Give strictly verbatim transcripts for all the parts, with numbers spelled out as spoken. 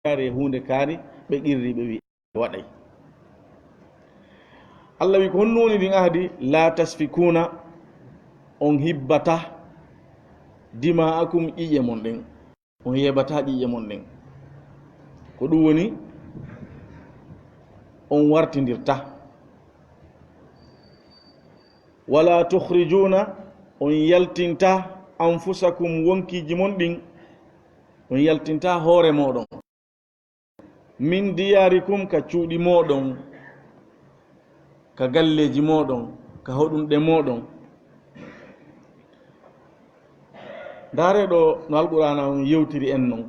yaare huunde kaari, ɓe qirri, ɓe wi waɗay. Allah wi, ko honno woni ndin ahdi? "La tasfikuna, on hibbata, dima'akum, ƴiƴe mon ɗen. On yeɓata ƴiƴe mon ɗen." Ko ɗum woni, on wartindirta. "Wala tukhrijuna, on yaltinta, anfusakum, wonkiiji mon ɗin, on yaltinta hoore mooɗon. Min diyarikum, ka cuuɗi mooɗon, ka galleeji mooɗon, ka hoɗunɗe mooɗon." Ndaaree ɗo no Alqur'aana on yewtiri en non.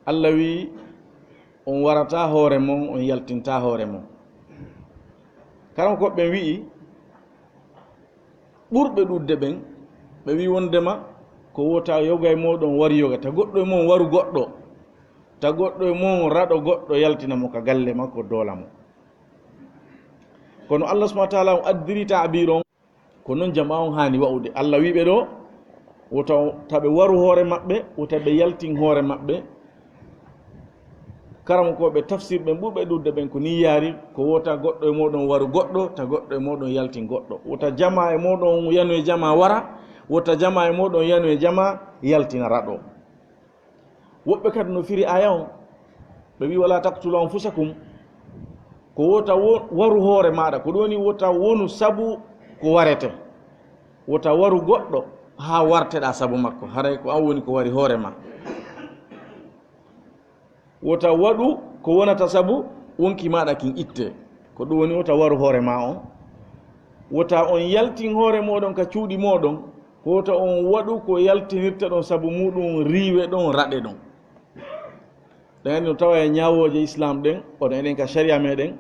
Allah wi, on warata hoore mon, on yaltinta hoore mon. Karam ko ɓen wi'i, ɓurɓe ɗuuɗde ɓen, ɓe wi wondema ko wota yoga e mooɗon waru yoga, ta goɗɗo e mon waru goɗɗo, ta goɗɗo e mon raɗo goɗɗo, yaltina mo ka galle makko, doola mo. Kono Allah subhanahu wa ta'ala on addiri ta'bir on, ko non jamaa on haani wa'ude. Allah wi ɓe ɗo, wota taɓe waru hoore maɓɓe, wota ɓe yaltin hoore maɓɓe. Karamokooɓe tafsir ɓen ɓurɓe ɗuuɗde ɓen ko ni yaari, ko wota goɗɗo e mooɗon waru goɗɗo, ta goɗɗo e mooɗon yaltin goɗɗo. Wota jamaa e mooɗon yanu e jamaa wara, wota jamaa e mooɗon yanu e jamaa yaltina raɗo. Woɓɓe kadi no firi aya on, ɓe wi, "Wala taqtulu anfusakum." Ko wota wo-, waru hoore maɗa, ko ɗum woni wota wonu sabu ko warete. Wota waru goɗɗo haa warteɗa sabu makko, haray ko an woni ko wari hoore ma. Wota waɗu ko wonata sabu wonki maɗa kin itte, ko ɗum woni wota waru hoore ma on. Wota on yaltin hoore moɗon ka cuuɗi moɗon, ko wota on waɗu ko yaltinirta ɗon sabu muɗum riiwe ɗon, raɗe ɗon. Ɗen anndi no tawa e ñaawooje Islam ɗen, oɗon eɗen ka sharia meɗen,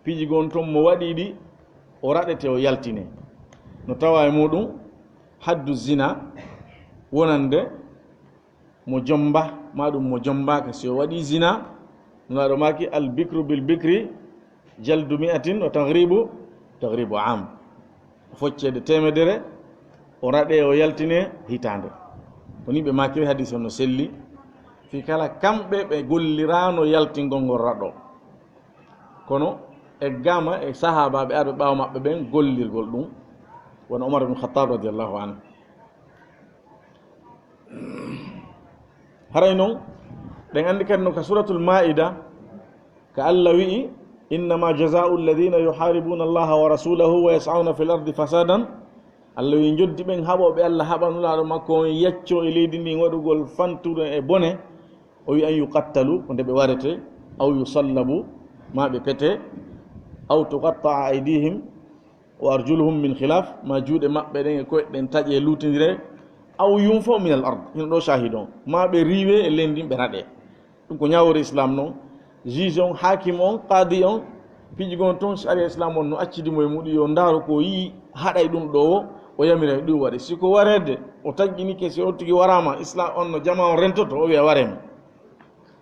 piiji gon ton mo waɗi ɗi, o raɗete, o yaltine. No tawa e muɗum haddu zina, wonande mo jomba, ma ɗum mo jombaaka, si o waɗi zina, Nulaaɗo maaki, "Al bikru bil bikri jaldu mi'atin wa taghribu, taghribu am." Focceede teemedere, o raɗe, o yaltine hitaande. Ko ni ɓe maakiri, hadis on no selli. Fii kala kamɓe ɓe golliraano yaltingol ngol raɗo. Kono eggaama e sahaabaaɓe arɓe ɓaawo maɓɓe ɓen gollirgol ɗum, wano Umar ibn Khattab radiyallahu anhu. Haray non, ɗen anndi kadi no ka Suratul Maa'ida, ka Allah wi'i, "Innama jazaa'u alladhina yuharibuna Allaha wa rasulahu wa yas'awna fil ardi fasadan." Allah wi'i, njoddi ɓen haɓooɓe Allah, haɓa Nulaaɗo makko on, yacco e leydi ndin waɗugol fantude e bone, o wi'i, "An yuqattalu," ko nde ɓe warete, "aw yusallabu," ma ɓe pete, "aw tuqatta'a aydihim wa arjuluhum min khilaf," ma juuɗe maɓɓe ɗen e koyɗe ɗen taƴe, luutindire, "aw yunfaw min al ard," hino ɗo shahid on, ma ɓe riiwe e leydi ndin, ɓe raɗe. Ɗum ko ñaawore Islam non. Juge on, hakim on, qadi on, piiji gon ton, sharia Islam on no accidi mo e muɗum, yo ndaaru ko yi'i haɗay ɗum ɗo o, o yamira e ɗum waɗe. Si ko wareede, o taƴƴinike, si on tigi waraama, Islam on no jamaa on rentoto, o wi'a waree mo.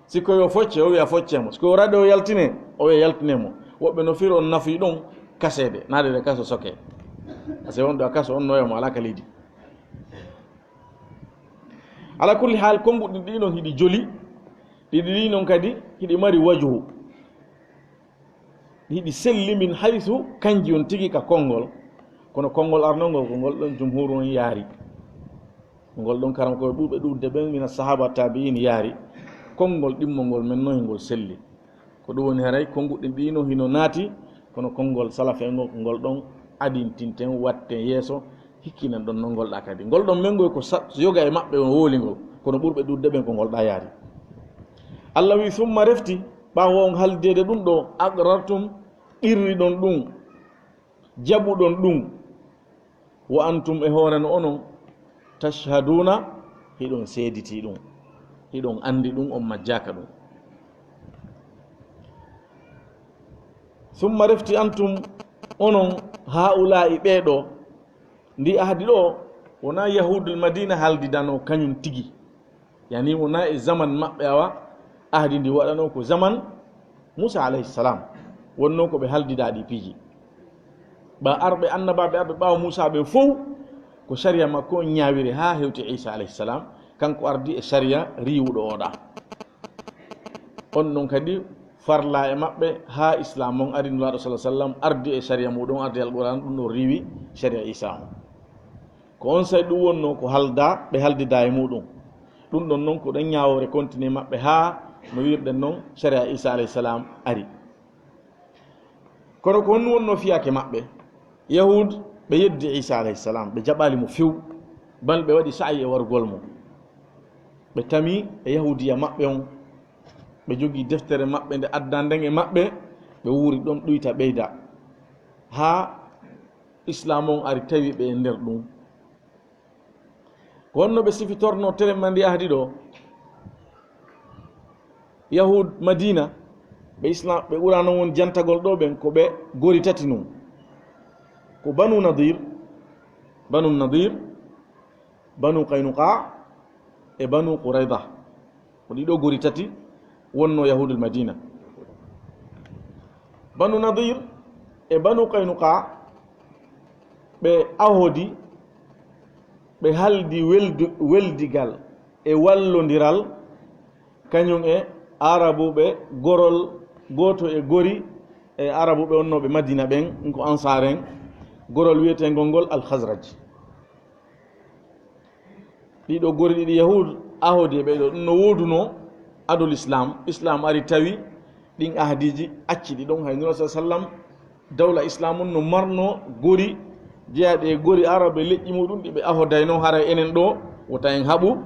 Si ko yo focce, o wi'a foccee mo. Si ko yo raɗe, o yaltine, o wi'a yaltinee mo. Woɓɓe no firo on nafi ɗon kaseede, naade de kaso soke. Parce que on ɗo a kaso, on no wi'a mo alaa ka leydi. Ala kulli haal, konnguɗi ɗi non hiɗi joli, ɗiɗi ɗi non kadi hiɗi mari wajhu. Hiɗi selli min haysu kanji on tigi ka konngol. Kono konngol arnongol, ko ngol ɗon jumhur on yaari. Ngol ɗon karam koye ɓurɓe ɗuuɗde ɓen mina sahaba tabi'in yaari. Konngol ɗimmongol men non hingol selli. Ko ɗum woni haray konnguɗi ɗi no hino naati, kono konngol salaf en ngol, ko ngol ɗon adintinten, watten yeeso, hikkinen ɗon non ngol ɗa kadi. Ngol ɗon men ngoy ko sa-, yoga e maɓɓe on wowli ngol, kono ɓurɓe ɗuuɗde ɓen ko ngol ɗa yaari. Allah wi, "Summa refti, ɓaawo on haldeede ɗum ɗo, aqrartum, qirri ɗon ɗum, jaɓuɗon ɗum, wa antum, e hoore no onon, tashhaduna, hiɗon seediti ɗum, hiɗon anndi ɗum, on majjaka ɗum." Summa refti antum, onon, haa'ulaa'i, ɓee ɗo, ndi ahdi ɗo, wonaa Yahudul Madina haldidano kañum tigi. Yani wonaa e zaman maɓɓe, awa, ahdi ndi waɗano ko zaman Musa alayhi salam. Wonno ko ɓe haldida ɗi piiji. Ɓa arɓe annabaaɓe arɓe ɓaawo Musa ɓen fow, ko sariya makko on ñaawiri haa hewti Isa alayhi salam. Kanko ardi e sariya riiwuɗo oɗa. On ɗon kadi farla e maɓɓe haa Islaam on ari, Nulaaɗo sallallaahu alayhi wa sallam ardi e sariya muɗum, ardi Alquraan, ɗum ɗo riiwi sariya Iisaa on. Ko on say ɗum wonnoo ko halda, ɓe haldida e muɗum. Ɗum ɗon non ko ɗen ñaawoore continue maɓɓe haa no wiirɗen non sariya Iisaa alayhi salaam ari. Kono ko honɗum wonnoo fiyaake maɓɓe? Yahuud ɓe yeddi Iisaa alayhi salaam, ɓe jaɓaali mo few, bal ɓe waɗi sa'yi e warugol mo. Ɓe tami e Yahuudiya maɓɓe on, ɓe jogii deftere maɓɓe nde addaa nden e maɓɓe, ɓe wuuri ɗon ɗuyta ɓeyda. Haa Islaam on ari tawi ɓe e nder ɗum. Ko honno ɓe sifitorno teremma ndi ahdi ɗo? Yahud Madina, ɓe Islam, ɓe ɓurano won jantagol ɗo ɓen, ko ɓe gori tati nun. Ko Banu Nadir, Banu Nadir, Banu Qaynuqa, e Banu Qurayda. Ko ɗiɗo gori tati wonno Yahudul Madina. Banu Nadir e Banu Qaynuqa, ɓe ahodi, ɓe haldi weldu-, weldigal e wallondiral, kañum e Arabuɓe gorol gooto e gori e Arabuɓe wonnooɓe Madina ɓen, ko Ansaar en, gorol wiyeteengol ngol Al Khazraj. Ɗiɗo gori ɗiɗi Yahud ahodi e ɓeɗo. Ɗum no woodunoo adol Islam. Islam ari tawi ɗin ahadiiji acci ɗi ɗon. Hay Nula sallam, dawla Islam on no marno gori jeyaaɗi e gori Arab e leƴƴi muɗum ɗi ɓe ahodaynoo, haray enen ɗo wota en haɓu.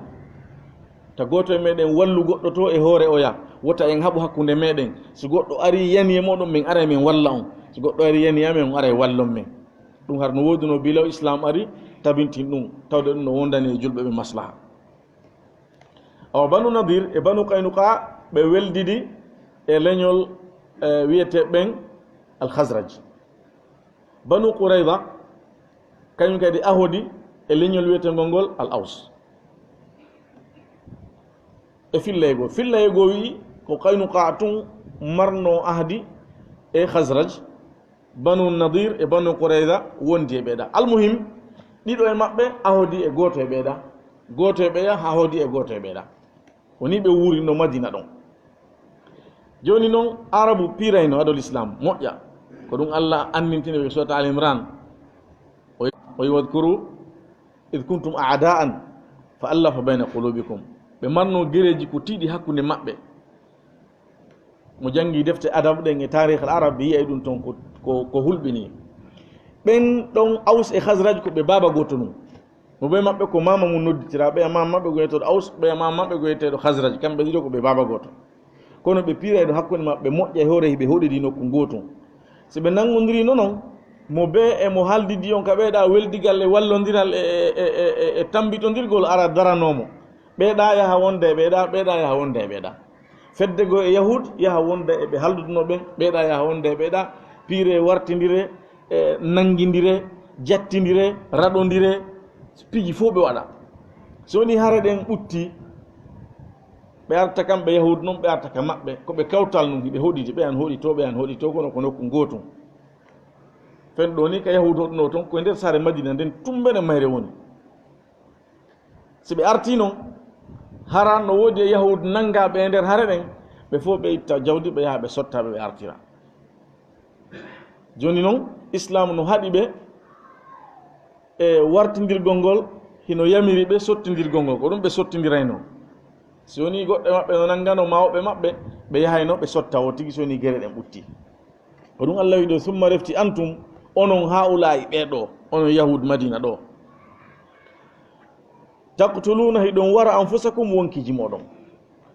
Ta gooto e meɗen wallu goɗɗo to e hoore oya. Wota en haɓu hakkunde meɗen. Si goɗɗo ari yani e moɗon, min aray min walla on. Si goɗɗo ari yani amen, on aray wallon men. Ɗum har no woodunoo bilaw Islam ari tabintin ɗum, tawde ɗum no wondani e julɓe ɓe maslaha. Awa Banu Nadir e Banu Qaynuqa ɓe weldidi e leñol, eh, wiyete ɓen Al Khazraj. Banu Qurayza kañum kadi ahodi e leñol wiyetengol ngol Al Aws. E fillay goo, fillay goo wi'i ko Qaynuqa tun marno ahdi e Khazraj. Banu Nadir e Banu Qurayza wondi e ɓeeɗa. Almuhim, ɗiɗo e maɓɓe ahodi e gooto e ɓeeɗa. Gooto e ɓeya ahodi e gooto e ɓeeɗa. Woni ɓe wuurino Madina ɗon. Jooni non, Arabu piirayno adol Islam, moƴƴa. Ko ɗum Allah annintini ɓe surat Al Imran. O, o wadkuru id kuntum a'da'an fa allafa bayna qulubikum. Ɓe marno gereeji ko tiiɗi hakkunde maɓɓe. Mo janngi defte adab ɗen e taarih al arab, yiyay ɗum ton ko, ko, ko hulɓini. Ɓen ɗon Aws e Khazraj ko ɓe baaba gooto nun. Mo ɓe maɓɓe ko maama mum nodditira, ɓeya maama maɓɓe ko wiyeteeɗo Aws, ɓeya maama maɓɓe ko wiyeteeɗo Khazraj, kamɓe ɗiɗo ko ɓe baaba gooto. Kono ɓe piirayno hakkunde maɓɓe moƴƴa e hoore, hiɓe hoɗidi nokku gootu. Si ɓe nanngondirino non, mo bee e mo haaldidi on ka ɓeeɗa weldigal e wallondiral e, e, e, e, e tambitondirgol ara daranoo mo. Ɓeeɗa yaha wonda e ɓeeɗa, ɓeeɗa yaha wonda e ɓeeɗa. Fedde goo e Yahud yaha wonda e ɓe haalduduno ɓen, ɓeeɗa yaha wonda e ɓeeɗa, piire wartindire, e nanngindire, jattindire, raɗondire, piiji fof ɓe waɗa. So woni hare ɗen ɓutti, ɓe arta kamɓe Yahud non, ɓe arta ka maɓɓe, ko ɓe kawtal nun, hiɓe hoɗidi, ɓe an hoɗi to, ɓe an hoɗi to, kono ko nokku gootum. Fen ɗo ni ka Yahud hoɗuno ton, ko e nder saare Madina nden, tummbere mayre woni. Si ɓe artii non, hara no woodi e Yahud nanngaaɓe e nder hare ɗen, ɓe fof ɓe itta jawdi, ɓe yaha ɓe sotta ɓe, ɓe artira. Jooni non, Islaam no haɗi ɓe e wartindirgol ngol, hino yamiri ɓe sottindirgol ngol, ko ɗum ɓe sottindirayno. Si woni goɗɗe maɓɓe no nanngano maa woɓɓe maɓɓe, ɓe yahayno ɓe sotta o tigi, si woni gere ɗen ɓutti. Ko ɗum Allah wi'i ɗo, "Summa refti antum, onon haa'ulaa'i ɓee ɗo, onon Yahud Madina ɗo. Taqtuluuna, hiɗon wara anfusakum, wonkiiji mooɗon."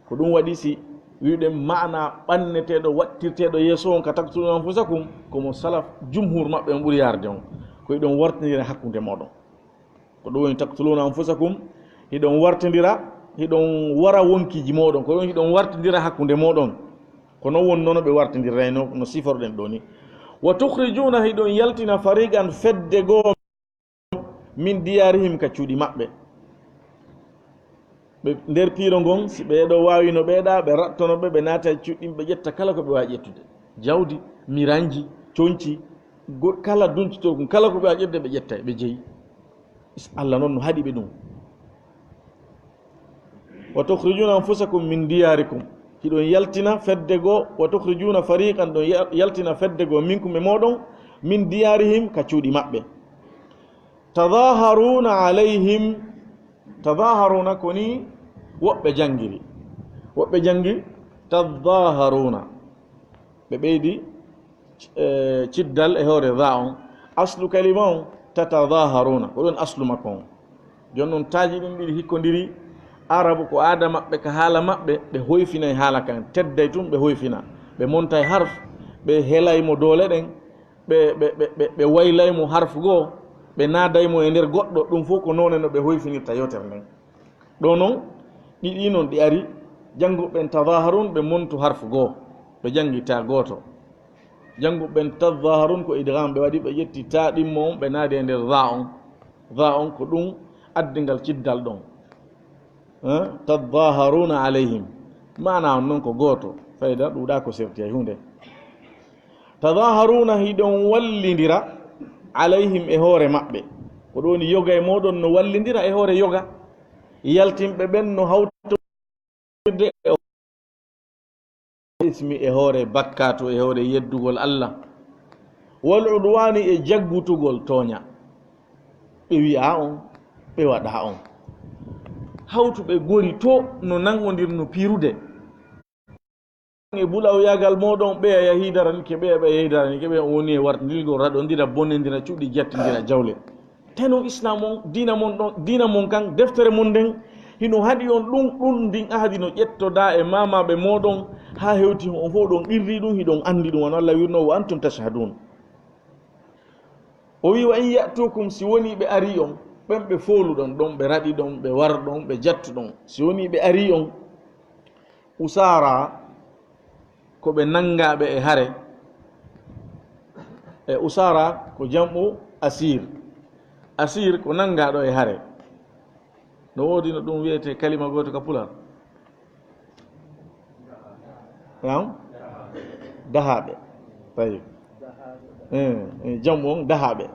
Ko ɗum waɗi si wi'uɗen maana ɓanneteeɗo, waɗtirteeɗo yeeso on ka taqtuluuna anfusakum, ko mo salaf jumhur maɓɓe on ɓuri yaarde on. Ko hiɗon wartindira hakkunde mooɗon. Ko ɗum woni taqtuluuna anfusakum, hiɗon wartindira, hiɗon wara wonkiiji mooɗon. Ko ɗum hiɗon wartindira hakkunde mooɗon. Ko non wonno no ɓe wartindirrayno, no siforɗen ɗo ni. "Wa tukhrijuuna", hiɗon yaltina, "fariqan", fedde goo, "min diyaarihim", ka cuuɗi maɓɓe. Ɓe nder piiro ngon, si ɓe ɗo waawino ɓeeɗa, ɓe raɗtono ɓe, ɓe naata e cuuɗi, ɓe ƴetta kala ko ɓe waawi ƴettude. Jawdi, miranji, conci, go-, kala duncitol kun, kala ko ɓe waawi ƴettude, ɓe ƴetta, ɓe jeyi. Is-, Allah non no haɗi ɓe ɗum. Wa tukhrijuna anfusakum min diyarikum. Hiɗon yaltina fedde goo, wa tukhrijuna fariqan, ɗon ya-, yaltina fedde goo, minkum e mooɗon, min diyarihim, ka cuuɗi maɓɓe. Tadaharuna alayhim. Tadaharuna ko ni woɓɓe jangiri. Woɓɓe jangi tadaharuna. Ɓe ɓeydi, eh, ciddal e hoore za on. Aslu kalima on, tatadaharuna. Ko ɗon aslu makko on. Jon non taaji ɗin ɗiɗi hikkondiri. Arabu ko aada maɓɓe, ka haala maɓɓe, ɓe hoyfinay haala kan, tedday tun ɓe hoyfina. Ɓe montay harf, ɓe helay mo doole ɗen, ɓe, ɓe, ɓe, ɓe, ɓe waylay mo harf goo, ɓe naaday mo e nder goɗɗo, ɗum fof ko noone no ɓe hoyfinirta yewtere nden. Ɗo non, ɗiɗi non ɗi ari, jannguɓe ɓen tadaharun, ɓe montu harf goo, ɓe janngita gooto. Jannguɓe ɓen tadaharun ko idgham ɓe waɗi, ɓe ƴetti ta ɗimmo on, ɓe naadi e nder za on. Za on ko ɗum addingal ciddal ɗon. Eh, tadaharuna alayhim. Maana on non ko gooto. Fayda ɗuuɗa ko serti hay huunde. Tadaharuna, hiɗon wallindira, alayhim, e hoore maɓɓe. Ko ɗum woni yoga e mooɗon no wallindira e hoore yoga. Yaltinɓe ɓen no hawtirde e ismi, e hoore bakkatu, e hoore yeddugol Allah. Wal udwani, e jaggutugol tooña. Ɓe wi'a on, ɓe waɗa on. Hawtuɓe gori to no nangondir no piirude. E bulawyaagal mooɗon, ɓeya yahi daranike, ɓeya ɓe yahi daranike, ɓeya on woni e wartindilgol, raɗondira, bonondira cuuɗi, jattindira jawle. Teno Islam on, diina mon ɗon, diina mon kan, deftere mon nden, hino haɗi on ɗum, ɗum ndin ahadi no ƴettodaa e maamaaɓe mooɗon, haa hewti on fof ɗon qirri ɗum, hiɗon anndi ɗum, wano Allah wirno, "Wa antum tashhadun." O wi, "Wa in ya'tukum", si woni ɓe ari on, ɓen ɓe fooluɗon ɗon, ɓe raɗi ɗon, ɓe war ɗon, ɓe jattu ɗon, si woni ɓe ari on, usara, ko ɓe nangaaɓe e hare. E usara ko jam'u asir. Asir ko nangaaɗo e hare. No woodi no ɗum wiyetee kalima gooto ka pular? Naam? Dahaaɓe. Tayyib. Eh, eh, jam'u on dahaaɓe.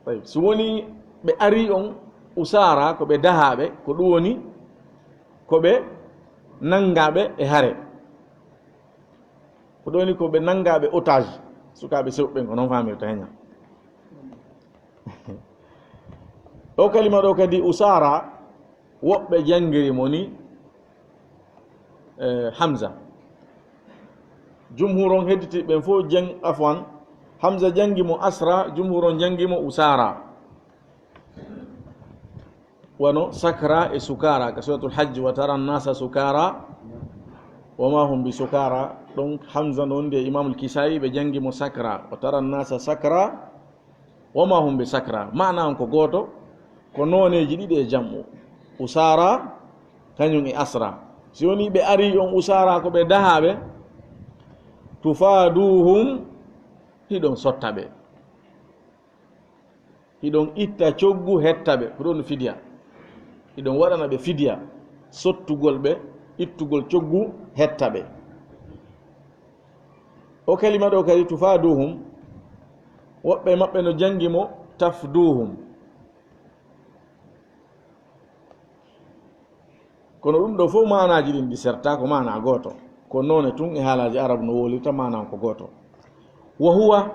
Tayyib. Si woni ɓe ari on usara, ko ɓe dahaaɓe, ko ɗum woni ko ɓe nangaaɓe e hare. Ko ɗum woni ko ɓe nangaaɓe otage, sukaaɓe sewɓe ɓen, ko non faamirta heen. O kalima ɗo kadi usara, woɓɓe janngiri mo ni, eh, Hamza. Jumhur on hedditi ɓen fof jang-, afwan, Hamza janngi mo asra, jumhur on janngi mo usara. Wano sakra e sukara, ka suratul Hajj, "Wa tara nasa sukara, wa ma hum bi sukara." Ɗon Hamza non de Imamul Kisa'i ɓe janngi mo sakra, "Wa tara nasa sakra, wa ma hum bi sakra." Maana on ko gooto, ko nooneeji ɗiɗi e jam'u. Usara, kañum e asra. Si woni ɓe ari on usara ko ɓe dahaaɓe, tufaduhum, hiɗon sotta ɓe. Hiɗon itta coggu hetta ɓe, ko ɗon fidiya. Hiɗon waɗana ɓe fidiya, sottugol ɓe, ittugol coggu hetta ɓe. O kalima ɗo kadi, tufaduhum, woɓɓe maɓɓe no janngi mo tafduhum. Kono ɗum ɗo fof maanaaji ɗin ɗi sertaa, ko maanaa gooto. Ko noone tun e haalaaji Arab no wolirta, maanaa on ko gooto. Wa huwa,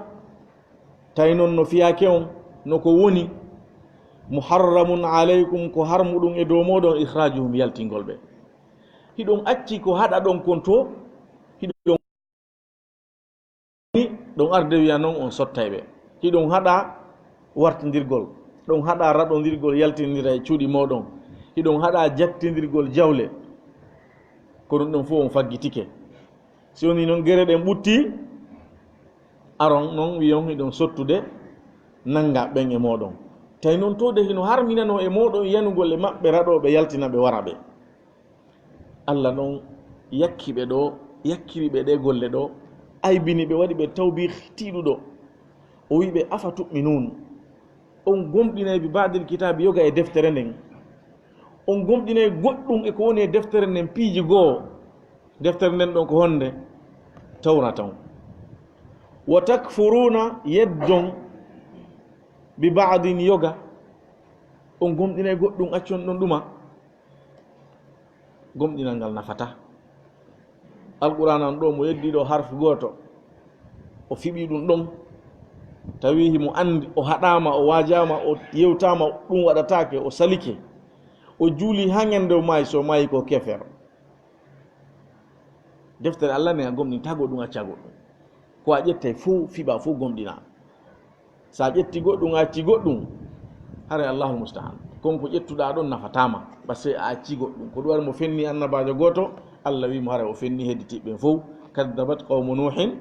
tawi non no fiyaake on, no ko woni, muharramun alaykum, ko harmuɗum e dow mooɗon, ikhraajuhum, yaltingol ɓe. Hiɗon acci ko haɗa ɗon kon to, hiɗon ni ɗon arde wiya non on sottay ɓe. Hiɗon haɗa wartindirgol, ɗon haɗa raɗondirgol, yaltindira e cuuɗi mooɗon, hiɗon haɗa jattindirgol jawle. Kono ɗum ɗon fof on faggitike. Si woni non gere ɗen ɓutti, aron non wiyon hiɗon sottude nanga ɓen e mooɗon. Tawi non to de hino harminano e mooɗon yanugol e maɓɓe raɗo ɓe yaltina ɓe wara ɓe. Allah non yakki ɓe ɗo, yakkiri ɓe ɗe golle ɗo, aybini ɓe, waɗi ɓe tawbih tiiɗuɗo. O wi ɓe, "Afa tu'minun? On gomɗinay bi ba'dil kitaabi, yoga e deftere nden? On gomɗinay goɗɗum e ko woni e deftere nden, piiji goo?" Deftere nden ɗon ko honde? Tawrata on. "Wa takfuruna, yeddon, bi ba'din, yoga. On gomɗinay goɗɗum, accon ɗon ɗuma." Gomɗinal ngal nafataa. Alqur'aana on ɗoo, mo yeddii ɗoo harf gooto, o fiɓii ɗum ɗon, tawi himo anndi, o haɗaama, o waajaama, o yewtaama, ɗum waɗataake, o salike, o juulii haa ñande o maayi, so o maayi ko keefeero. Deftere Alla ne a gomɗintaa goɗɗum, accaa goɗɗum. Ko a ƴettay fow, fiɓaa fow, gomɗinaa. So a ƴetti goɗɗum, a acci goɗɗum, haray Allahul musta'an. Kon ko ƴettuɗaa ɗon nafataa ma, ba sey a acci goɗɗum. Ko ɗum waɗi mo fenni annabaajo gooto, Alla wi'i mo haray o fenni hedditiiɓe ɓen fow. Kaddabat qawmu Nuuhin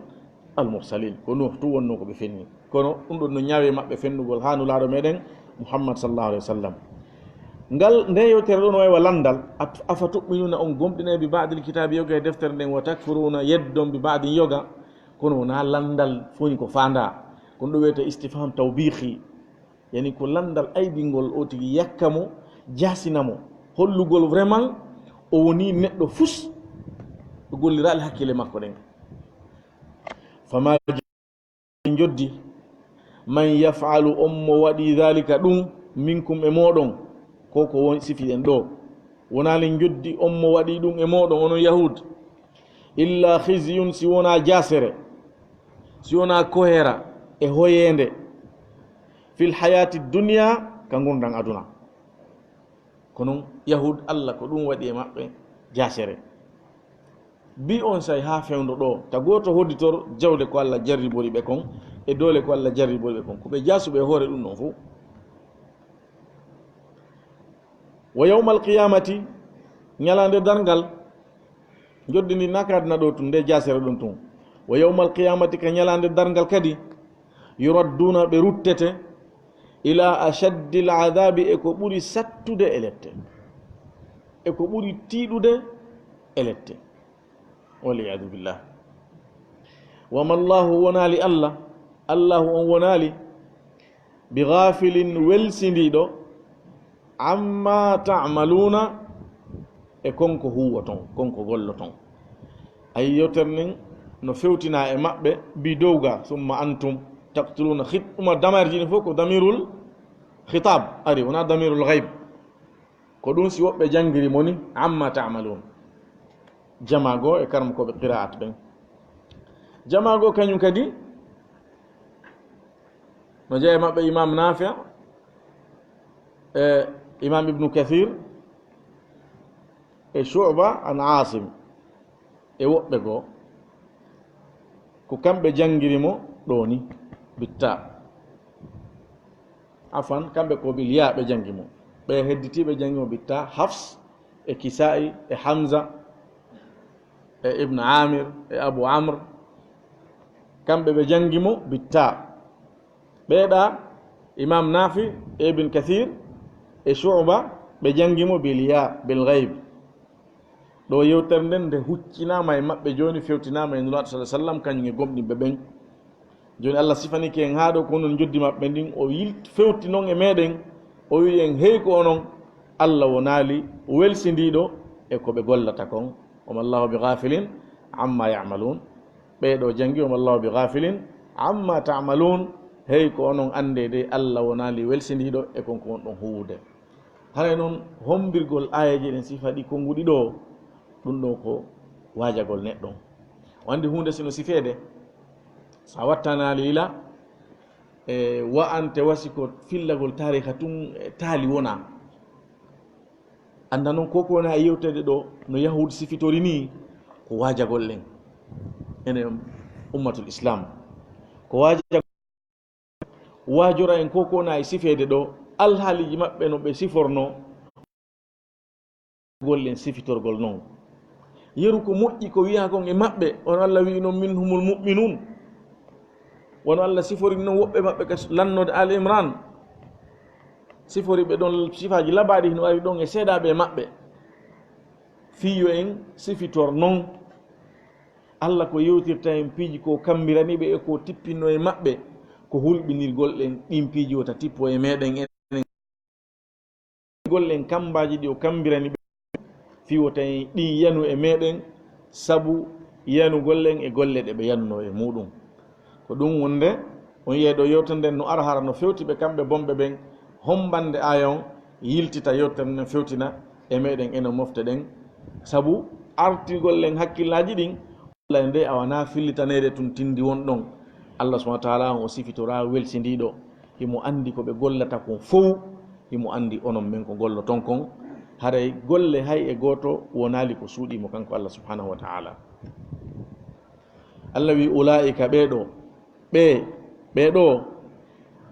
al mursalin. Ko Nuuh tun wonnoo ko ɓe fenni. Kono ɗum ɗon no ñaawi e maɓɓe fennugol haa Nulaaɗo meɗen Muhammad sallallahu alaihi wasallam. Ngal, nde yewtere ɗon no wayi wa lanndal, at-, afa tu'minuna, on gomɗinay bi ba'dil kitaabi, yoga e deftere nden, wa takfuruna, yeddon bi ba'din, yoga. Kono wonaa lanndal fow ni ko faandaa. Kono ɗum wiyetee istifham tawbihi. Yani ko lanndal aybingol o tigi, yakka mo, jaasina mo, hollugol vraiment o wonii neɗɗo fus, o golliraali hakkille makko ɗen. Fama njoddi, man yaf'alu, on mo waɗi, dhalika, ɗum, minkum, e mooɗon, ko ko won sifiɗen ɗoo. Wonaali njoddi on mo waɗi ɗum e mooɗon, onon Yahuud, illa khizyun, si wonaa jaasere, si wonaa koheera e hoyeende, fil hayati dunya, ka ngurndan aduna. Kono Yahuud, Alla ko ɗum waɗi e maɓɓe jaasere. Bi on say haa fewndo ɗoo, ta gooto hodditor jawle ko Alla jarribori ɓe kon, e doole ko Alla jarribori ɓe kon. Ko ɓe jaasuɓe e hoore ɗum ɗon fow. Wa yawmal qiyamati, ñalaande darngal, njoddi ndi nakaadna ɗoo tun, nde jaasere ɗon tun. Wa yawmal qiyamati, ka ñalaande darngal kadi, yuradduuna, ɓe ruttete, ila ashaddil adhabi, e ko ɓuri sattude e lette, e ko ɓuri tiiɗude e lette. Wal iyadu billah. Wa mallahu, wonaali Alla, Allahu on wonaali, bi ghafilin, welsindiiɗo, amma ta'maluna, e kon ko huuwoton, kon ko golloton. Ay, yewtere nden no fewtinaa e maɓɓe, bi dow ga, summa antum taqtuluna. Khit-, ɗuma damirji ɗin fow ko damirul khitab ari, wonaa damirul ghaib. Ko ɗum si woɓɓe janngiri mo ni, amma ta'malun. Jamaa goo e karamokooɓe qiraat ɓen. Jamaa goo kañum kadi, no jeyaa e maɓɓe Imam Nafi', e Imam Ibnu Kathir, e Shu'ba an Asim, e woɓɓe goo. Ko kamɓe janngiri mo ɗoo ni, bittaa. Afan, kamɓe ko bil yaa ɓe janngi mo. Ɓe hedditiiɓe janngi mo bittaa, Hafs, e Kisa'i, e Hamza, e Ibn Amir, e Abu Amr. Kamɓe ɓe janngi mo bittaa. Ɓeeɗa, Imam Nafi, e Ibn Kathir, e Shu'ba, ɓe janngi mo bil yaa, bil ghaib. Ɗoo yewtere nden nde huccinaama e maɓɓe jooni, fewtinaama e Nulaaɗo sallallahu alaihi wasallam, kañum e gomɗinɓe ɓen. Jooni Alla sifanike en haa ɗoo ko non njoddi maɓɓe ndin, o yil-, fewti non e meɗen, o wi'i en, hey ko onon, Alla wonaali welsindiiɗo e ko ɓe gollata kon. Wa mallahu bi ghafilin amma ya'malun. Ɓee ɗoo janngi, wa mallahu bi ghafilin amma ta'malun. Hey ko onon, anndee de Alla wonaali welsindiiɗo e kon ko wonɗon huuwude. Haray non, hommbirgol aayeeje ɗen sifa ɗi konnguɗi ɗoo, ɗum ɗoo ko waajagol neɗɗo. O anndi huunde sino sifeede, so a wattanaali yila, e wa'ante wasi ko fillagol taariha tun, e taali wonaa. Annda non ko ko wona e yewteede ɗoo, no Yahuud sifitori nii, ko waajagol ɗen. Enen ummatul Islam. Ko waajagol waajora en ko ko wona e sifeede ɗoo, alhaaliiji maɓɓe no ɓe sifornoo, gollen sifitorgol non. Yeru ko moƴƴi ko wi'aa kon e maɓɓe, on Alla wi'i non, "Minhumul mu'minun." Wano Alla sifori non woɓɓe maɓɓe ka lannoode Ali Imran. Sifori ɓe ɗon sifaaji labaaɗi hino ari ɗon e seedaaɓe e maɓɓe. Fii yo en sifitor non. Alla ko yewtirta en piiji ko kammbirani ɓe e ko tippinno e maɓɓe, ko hulɓinirgol ɗen ɗin piiji wota tippo e meɗen enen. Gol en kammbaaji ɗi o kammbirani ɓe, fii wota en ɗin yanu e meɗen, sabu yanugol en e golle ɗe ɓe yanunoo e muɗum. Ko ɗum wonde on yi'ay ɗo yewtere nden no ara hara no fewti ɓe kamɓe bonɓe ɓen, hommbande aaya on yiltita yewtere nden fewtina e meɗen eno mofte ɗen. Sabu artigol en hakkillaaji ɗin, walla nde a wanaa fillitaneede tun tindi won ɗon. Allah subhanahu wa ta'ala on o sifitoraa welsindiiɗo, himo anndi ko ɓe gollata kon fow, himo anndi onon men ko golloton kon. Haray golle hay e gooto wonaali ko suuɗii mo kanko Allah subhanahu wa ta'ala. Allah wi, "Ulaa'ika ɓee ɗoo, ɓee, ɓee ɗoo,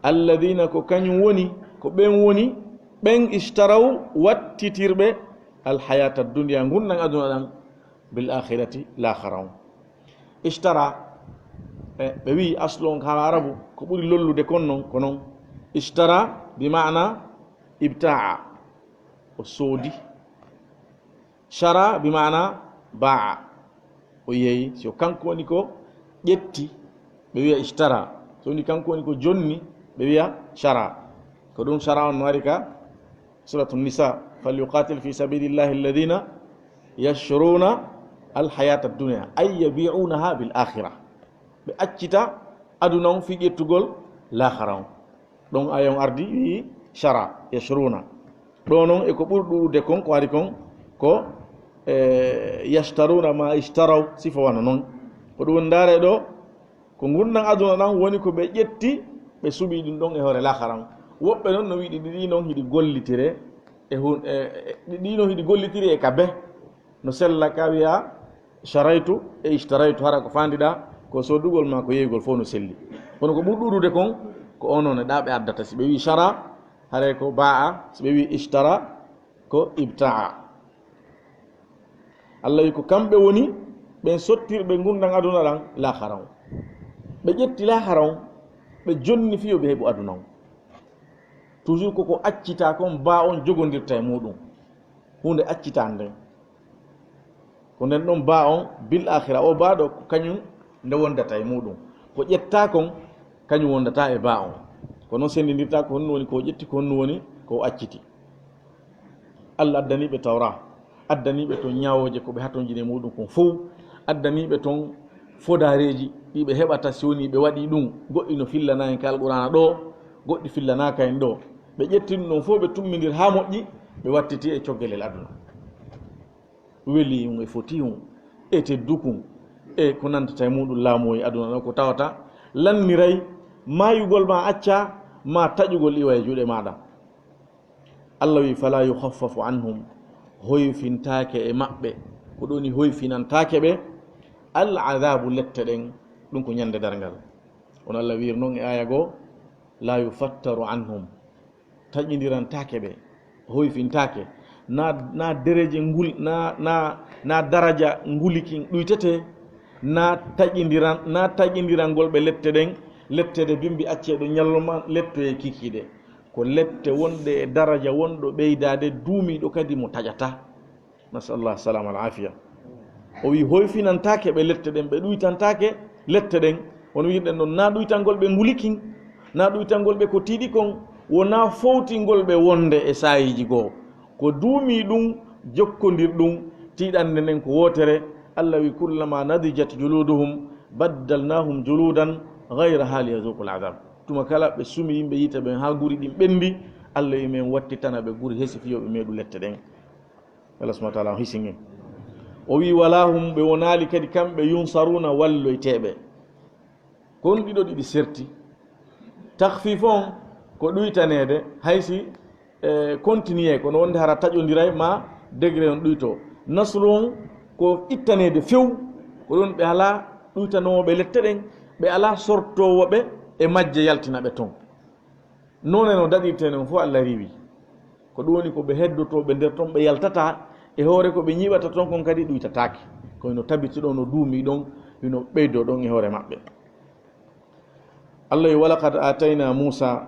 alladina ko kañum woni, ko ɓen woni, ɓen ishtaraw wattitirɓe, alhayata dunya, ngunɗan aduna ɗan, bil akhirati, laakhara on." Ishtara, e, ɓe wi aslu on haala Arabu, ko ɓuri lollude kon non, ko non. Ishtara bi maana ibta'a, o soodi. Shara bi maana ba'a. O yeeyi, si o kanko woni ko ƴetti, ɓe wiya ishtara. So woni kanko woni ko jonni, ɓe wiya shara. Ko ɗum shara on no wari ka Suratu Nisa, "Falyuqatil fi sabilillahi alladhina yashruna alhayata ad-dunya, ay yabi'unaha bil akhirah." Ɓe accita aduna on fii ƴettugol laakhara on. Ɗon aya on ardi, wi shara, yashruna. Ɗo non e ko ɓuri ɗuuɗude kon, ko ari kon, ko, e, yashtaruna ma ishtaraw, sifa wano non. Ko ɗum ndaare ɗo, ko ngunɗan aduna ɗan woni ko ɓe ƴetti, ɓe suɓi ɗum ɗon e hoore laakhara on. Woɓɓe non no wiɗi ɗiɗi non hiɗi gollitire e hun-, e, e, ɗiɗi non hiɗi gollitire e ka be. No sella ka wiya sharaytu e ishtaraytu, hara ko faandiɗaa, ko soodugol maa ko yeygol fof no selli. Kono ko ɓuri ɗuuɗude kon, ko onon e ɗaa ɓe addata. Si ɓe wii shara, haray ko ba'a, si ɓe wii ishtara, ko ibta'a. Allah wi ko kamɓe woni ɓen sottirɓe ngunɗan aduna ɗan laakhara on. Ɓe ƴetti laakhara on, ɓe jonni fii yo ɓe heɓu aduna on. Toujours ko ko accitaa kon, ba on jogondirta e muɗum. Huunde accitaa nden. Ko nden ɗon ba on bil akhira, o ba ɗo ko kañum nde wondata e muɗum. Ko ƴettaa kon, kañum wondata e ba on. Ko non senndindirtaa ko honno woni ko o ƴetti, ko honno woni ko o acciti. Allah addanii ɓe Tawra, addanii ɓe ton ñaawooje ko ɓe hatonjini e muɗum kon fow, addanii ɓe ton fodaareeji ɗi ɓe heɓata si woni ɓe waɗii ɗum. Goɗɗi no fillanaa en ka Alqur'aana ɗoo, goɗɗi fillanaaka en ɗoo. Ɓe ƴetti ɗum ɗon fow, ɓe tummindir haa moƴƴi, ɓe wattiti e coggelel aduna. Weli on e foti on e tedduku e ko nantata e muɗum laamu e aduna ɗo, ko tawata lanniray maayugol ma acca ma taƴugol iwa e juuɗe maɗa. Allah wi, "Fala yukhaffafu anhum," hoyfintaake e maɓɓe, ko ɗoni hoyfinantaake ɓe, al azabu, lette ɗen, ɗum ko ñande darngal. Kono Allah wiir non e aya goo, "La yufattaru anhum," taƴindirantaake ɓe, hoyfintaake. Na, na dereje ngul-, na, na, na daraja ngulikin ɗuytete, na taƴindiran-, na taƴindirangol ɓe lette ɗen, lette ɗe bimbi acceeɗo ñallo ma lettoye kikiiɗe. Ko lette wonɗe e daraja wonɗo ɓeydaade, duumiiɗo kadi mo taƴata. Nasallah salama al afiya. O wi hoyfinantaake ɓe lette ɗen, ɓe ɗuytantaake lette ɗen. Won wiirɗen ɗon, na ɗuytangol ɓe ngulikin, na ɗuytangol ɓe ko tiiɗi kon, wona fowtingol ɓe wonde e saayiiji goo. Ko duumii ɗum, jokkondir ɗum, tiiɗannde nden ko wootere. Allah wi, "Kullama nadijat juluduhum baddalnahum juludan ghayraha liyazuqul adhab." Tuma kala ɓe sumi yimɓe yiite ɓen haa guri ɗin ɓendi, Allah wi, "Men wattitana ɓe guri hesi fii yo ɓe meeɗu lette ɗen." Allah subhanahu wa ta'ala on hisini. O wi, "Wala hum," ɓe wonaali kadi kamɓe, "yunsaruna," walloyteeɓe. Kon ɗiɗo ɗiɗi serti. Takhfif on ko ɗuytaneede, hay si, e, continue, kono wonde hara taƴondiray ma degré on ɗuyto. Nasru on ko ittaneede few, ko ɗon ɓe alaa ɗuytanoowo ɓe lette ɗen, ɓe alaa sortoowo ɓe e majje yaltina ɓe ton. Noone no daɗirtee non fof Allah riiwi. Ko ɗum woni ko ɓe heddotoo ɓe nder ton, ɓe yaltataa e hoore ko ɓe ñiiɓata ton kon kadi ɗuytataake. Ko hino tabiti ɗon, no duumii ɗon, hino ɓeydoo ɗon e hoore maɓɓe. Allah wi, "Walaqad aatayna Muusa,"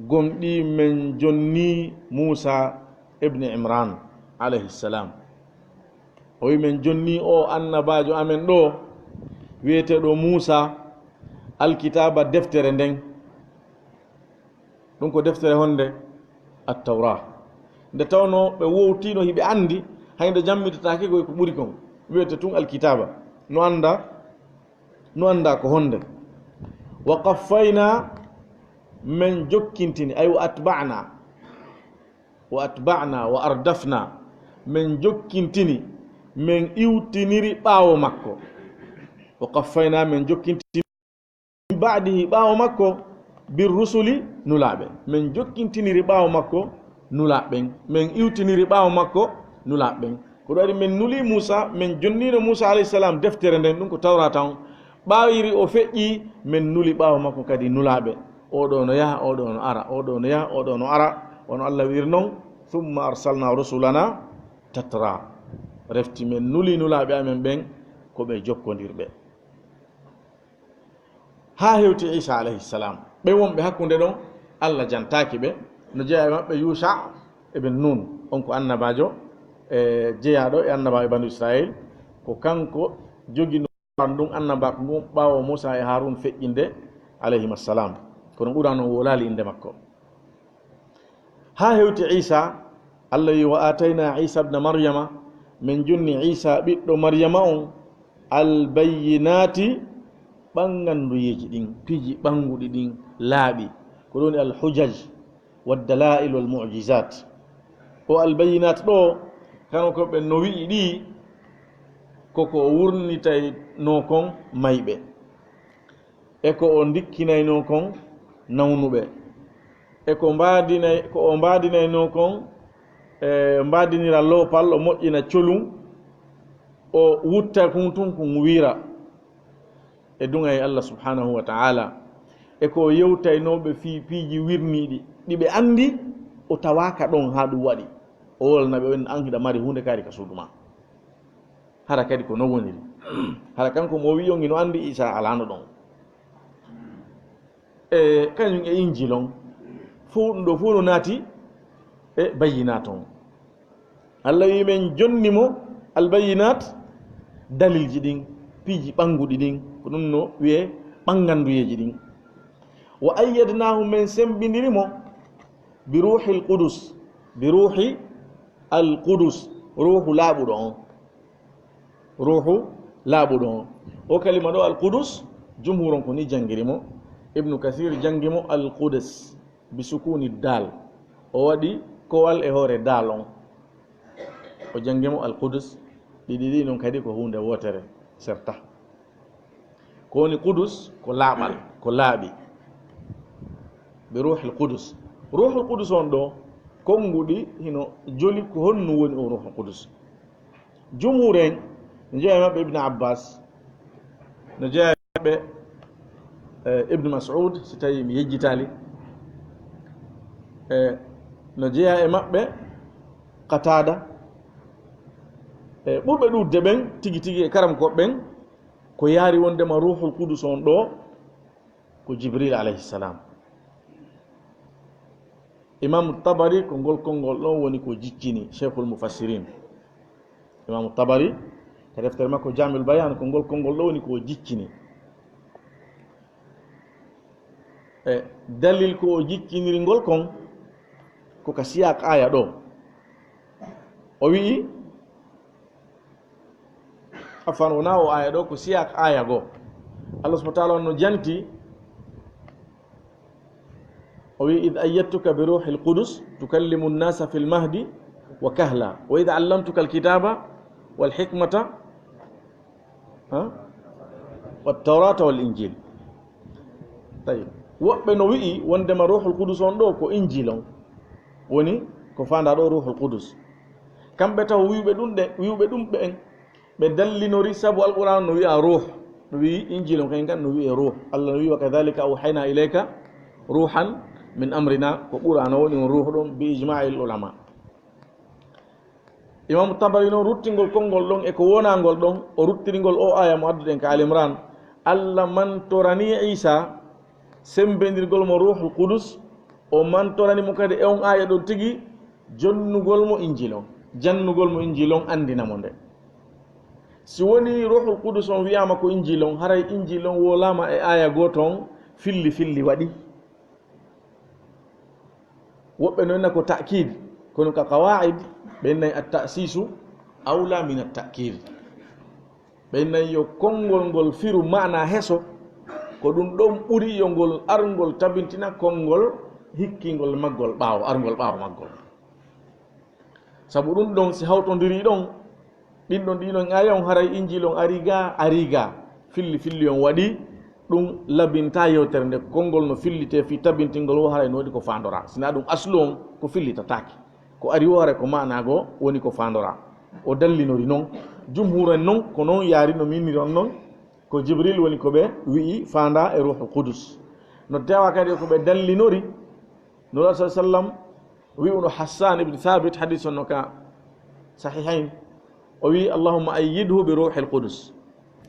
gomɗii men jonnii Muusa ibn Imran alayhi salam. O wi, "Men jonnii o annabaajo amen ɗo, wiyeteeɗo Muusa, alkitaaba, deftere nden." Ɗum ko deftere honde? Attawra. Nde tawnoo ɓe wowtiino, hiɓe anndi, hay nde jammitataake ko, ko ɓuri kon. Wiyete tun alkitaaba. No annda, no annda ko honde. "Wa qaffayna," men jokkintini, ay wa atba'na. "Wa atba'na wa ardafna," Men jokkintini, men iwtiniri ɓaawo makko. Wa qaffayna, men jokkintini, min ba'dihi, ɓaawo makko, bir rusuli, nulaaɓe. Men jokkintiniri ɓaawo makko nulaaɓe ɓen. Men iwtiniri ɓaawo makko nulaaɓe ɓen. Ko ɗum waɗi men nuli Muusa, men jonnino Muusa alayhi salam deftere nden, ɗum ko Tawrata on. Ɓaawiri o feƴƴi, men nuli ɓaawo makko kadi nulaaɓe. Oo ɗoo no yaha, oo ɗoo no ara, oo ɗoo no yaha, oo ɗoo no ara. Wano Allah wi'iri non, "Thumma arsalna rusulana tatra." Refti men nuli nulaaɓe amen ɓen ko ɓe jokkondirɓe. Haa hewti Iisa alayhi salam. Ɓen wonɓe hakkunde ɗon, Allah jantaaki ɓe. No jeyaa e maɓɓe Yusha ibn Nun, on ko annabaajo, e jeyaaɗo e annabaaɓe Banu Israil. Ko kanko joginoo ndun annabaaku ngun ɓaawo Muusa e Harun feƴƴinde, alayhima salam. Kono Qur'aana on wowlaali innde makko. Haa hewti Iisa, Allah wi'i, "Wa aatayna Iisa ibna Maryama," men jonni Iisa ɓiɗɗo Maryama on, "al-bayyinaati," ɓannganduyeeji ɗin, piiji ɓannguɗi ɗin, laaɓi. Ko ɗum woni al-hujaj, wad-dalaa'il, wal-mu'jizaat. O al-bayyinaat ɗoo, kano ko ɓe no wi'i ɗi, ko ko o wurnitaynoo kon mayɓe. E ko o ndikkinaynoo kon nawnuɓe. E ko mbaadinay-, ko o mbaadinaynoo kon, e mbaadinira loopal, o moƴƴina colum, o wutta kun tun kun wiira. E duŋay Allah subhanahu wa ta'ala. E ko o yewtaynoo ɓe fii piiji wirniiɗi, ɗi ɓe anndi, o tawaaka ɗon haa ɗum waɗi. O wolana ɓe, o wi'a, "An hiɗa mari huunde kaari ka suudu maa." Hara kadi ko non woniri. Hara kanko mo wi'i on hino anndi Iisa alaano ɗon. E kañum e Injil on. Fow, ɗum ɗoo fow no naati e Bayyinaat on. Allah wi'i men jonni mo Al-Bayyinaat, dalilji ɗin, piiji ɓannguɗi ɗin, ko ɗum no wi'ee ɓannganduyeeji ɗin. "Wa ayyadnaahu," men semmbindiri mo, "bi ruuhil qudus," bi ruuhi al-qudus, ruuhu laaɓuɗo on. Ruuhu laaɓuɗo on. O kalima ɗoo, al-qudus, jumhuur on ko ni janngiri mo. Ibnu Kasiir janngi mo al-qudus, bi sukuuni daal. O waɗi kowal e hoore daal on. O janngi mo al-qudus. Ɗiɗi ɗi non kadi ko huunde wootere, serta. Ko woni qudus? Ko laaɓal, ko laaɓi. Bi ruuhil qudus. Ruuhul qudus on ɗoo, konnguɗi hino joli ko honno woni o ruuhul qudus. Jumhuur en, no jeyaa e maɓɓe Ibn Abbas, no jeyaa e maɓɓe, eh, Ibn Mas'ud, si tawii mi yejjitaali, eh, no jeyaa e maɓɓe Qataada, eh, ɓurɓe ɗuuɗude ɓen tigi tigi e karamkooɓe ɓen, ko yaari wondema Ruuhul Qudus on ɗoo ko Jibril alayhi salam. Imaamu Tabari, ko ngol konngol ɗon woni ko jiccini, Sheikhul Mufassirin. Imaamu Tabari, ka deftere makko Jaamiul Bayaan, ko ngol konngol ɗon woni ko jiccini. E dalil ko o jicciniri ngol kon, ko ka siyaaq aaya ɗoo. O wi'i, Afan, wonaa o aaya ɗoo, ko siyaaq aaya goo. Allah subhanahu wa ta'ala on no janti, o wi'i, "Idh ayyadtuka bi ruuhil qudus tukallimu nnaasa fil mahdi wa kahla, wa idh allamtuka al-kitaaba wal hikmata, ha? Wat tawrata wal injil." Tayyib. Woɓɓe no wi'i wondema Ruuhul Qudus on ɗoo ko Injil on. Woni ko faandaa ɗoo Ruuhul Qudus. Kamɓe taw wi'uɓe ɗum ɗe, wi'uɓe ɗum ɓen, ɓe dallinori sabu Alqur'aan no wi'a ruuh. No wi'i Injil on kañum kan no wi'e ruuh. Allah no wi'i, "Wa kadhalika awhayna ilayka ruuhan min amrina." Ko Qur'aana woni on ruuh ɗon bi ijma'il ulama. Imaamu Tabari noon ruttingol konngol ɗon e ko wonaangol ɗon, o ruttiri ngol o aaya mo adduɗen ka Aali Imraan. Allah mantoranii Iisaa sembindirgol mo Ruuhul Qudus, o mantorani mo kadi e on aaya ɗon tigi jonnugol mo Injil on, jannugol mo Injil on, anndina mo nde. Si wonii Ruuhul Qudus on wi'aama ko Injil on, haray Injil on wowlaama e aaya gooto on, filli filli waɗi. Woɓɓe no inna ko ta'kiid, kono ka qawaa'id, ɓe innay at-ta'siisu awlaa min at-ta'kiid. Ɓe innay yo konngol ngol firu maana heso, ko ɗum ɗon ɓuri yo ngol ar ngol tabintina konngol hikkingol maggol ɓaawo, arngol ɓaawo maggol. Sabu ɗum ɗon, si hawtondirii ɗon, ɗin ɗon, ɗin ɗon aaya on, haray Injiil on arii ga, arii ga, filli, filli on waɗi, ɗum labinta yewtere nde, konngol no fillitee fii tabintingol wo, haray no waɗi ko faandoraa. Si naa ɗum aslu on, ko fillitataake. Ko ari wo, haray ko maanaa goo woni ko faandoraa. O dallinori non. Jumhuur en non, ko non yaari no minniri on non, ko Jibril woni ko ɓe wi'i faandaa e Ruuhul Qudus. No teewa kadi ko ɓe dallinori, Nulaaɗo sallallaahu alayhi wa sallam wi'uno Hassaan ibn Thaabit, hadiis on no ka Sahihayn, o wi'i, "Allahumma ayyidhu bi Ruuhil Qudus."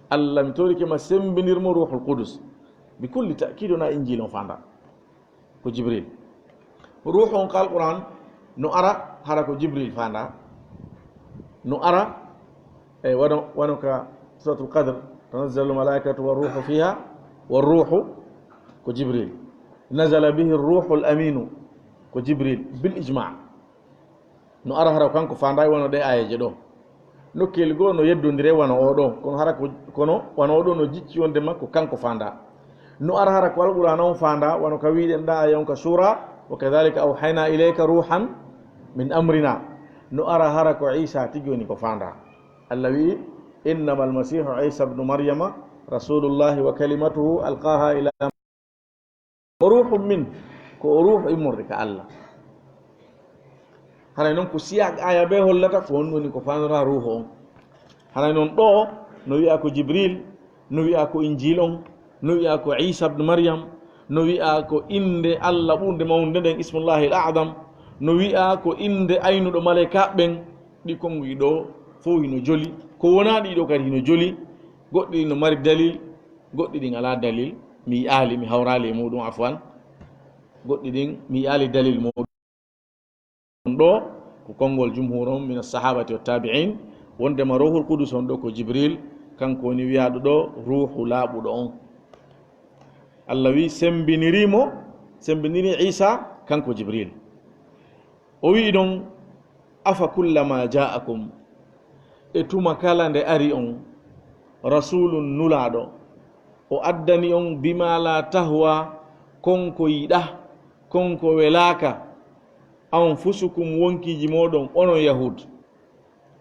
Allah, mi torike ma, semmbindir mo Ruuhul Qudus. Bi kulli ta'kiid, wonaa Injiil on faandaa. Ko Jibril. Ruuhu on ka Alqur'aan no ara hara ko Jibril faandaa. No ara, e wano, wano ka Suuratul Qadr, "Tanazzalul malaa'ikatu war ruuhu fiihaa", war ruuhu ko Jibril. "Nazala bihi ruuhul amiinu", ko Jibril, bil ijmaa. No ara hara ko kanko faandaa e wano ɗee aayeeje ɗoo. Nokkeeli goo no yeddondire wano oo ɗoo, kono hara ko, kono wano oo ɗoo no jicci wonde ma ko kanko faandaa. No ara hara ko Alqur'aana on faandaa, wano ka wi'uɗen ɗaa aaya on ka suura, "Wa kadhaalika awhaynaa ilayka ruuhan min amrinaa." No ara hara ko Iisaa tigi woni ko faandaa. Allah wi'i, "Innamal masiihu Iisaa ibnu Maryama rasuulullaahi wa kalimatuhu alqaahaa ilaa" O ruuhun min, ko o ruuhu immorde ka Allah. Haray non ko siyaaq aaya ɓe hollata ko on woni ko faandoraa ruuhu on. Haray non ɗoo no wi'a ko Jibril, no wi'a ko Injiil on, no wi'a ko Iisa ibn Maryam, no wi'a ko innde Allah ɓurnde mawnude nden, Ismullahil A'dam, no wi'a ko innde aynuɗo malaykaaɓe ɓen, ɗi konnguɗi ɗoo fow hino joli, ko wonaa ɗi ɗoo kadi hino joli, goɗɗi ɗi no mari dalil, goɗɗi ɗin alaa dalil, mi yi'aali, mi hawraali e muuɗum, afwan. Goɗɗi ɗin, mi yi'aali dalil muuɗum. Ɗoo, ko konngol jumhuur on, min as-sahabati wa tabi'in, wondema Ruuhul Qudus on ɗoo ko Jibril, kanko woni wi'aaɗo ɗoo Ruuhu laaɓuɗo on. Allah wi'i, semmbinirii mo, semmbinirii Iisa, kanko Jibril. O wi'i ɗon, "Afa kullama ja'akum," e tuma kala nde ari on, "rasulun," nulaaɗo, o addani on, "bima la tahwa," kon ko yiɗaa, kon ko welaaka, "anfusukum," wonkiiji mooɗon, onon Yahuud.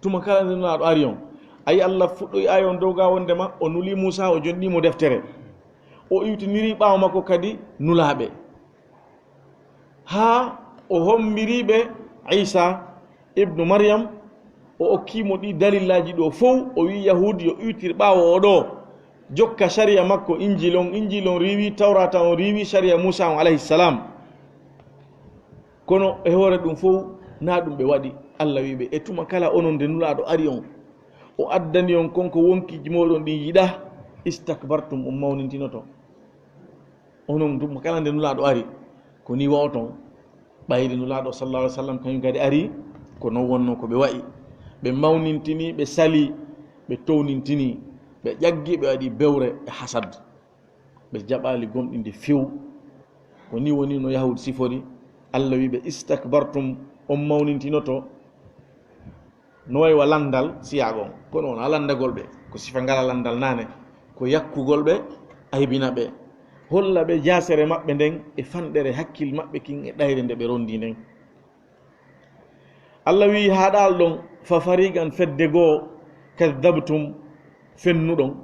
Tuma kala nde nulaaɗo ari on, ayi, Allah fuɗɗoyi aaya on dow ga wondema o nuli Muusa, o jonnii mo deftere, o iwtinirii ɓaawo makko kadi nulaaɓe, haa o hommbiri ɓe Iisa ibnu Maryam, o okkii mo ɗi dalillaaji ɗoo fow, o wi'i Yahuud yo iwtir ɓaawo o ɗoo, jokka sariya makko Injiil on, Injiil on riiwi Tawraata on, riiwi sariya Muusa on, alayhi salaam. Kono e hoore ɗum fow, naa ɗum ɓe waɗi. Allah wi'i ɓe, e tuma kala onon nde nulaaɗo ari on, o addani on kon ko wonkiiji mooɗon ɗin yiɗaa, istakbartum, on mawnintinoto. Onon tuma kala nde nulaaɗo ari, ko nii wa'oton. Ɓayri nulaaɗo sallallahu alaihi wasallam kañum kadi ari, ko non wonnoo ko ɓe wa'i. Ɓe mawnintini, ɓe sali, ɓe townintini, ɓe ƴaggi, ɓe waɗi bewre e hasad. Ɓe jaɓaali gomɗinde few. Ko nii woni no Yahuud sifori. Allah wi'i ɓe, "Istakbartum," on mawnintinoto. No wayi wa lanndal siyaago on. Kono wonaa lanndagol ɓe. Ko sifa ngala lanndal naane. Ko yakkugol ɓe, aybina ɓe. Holla ɓe jaasere maɓɓe nden e fanɗere hakkil maɓɓe kin e ɗayre nde ɓe rondi nden. Allah wi'i haa ɗaal ɗon, "Fa fariqan," fedde goo, "kaddabtum," fennuɗon.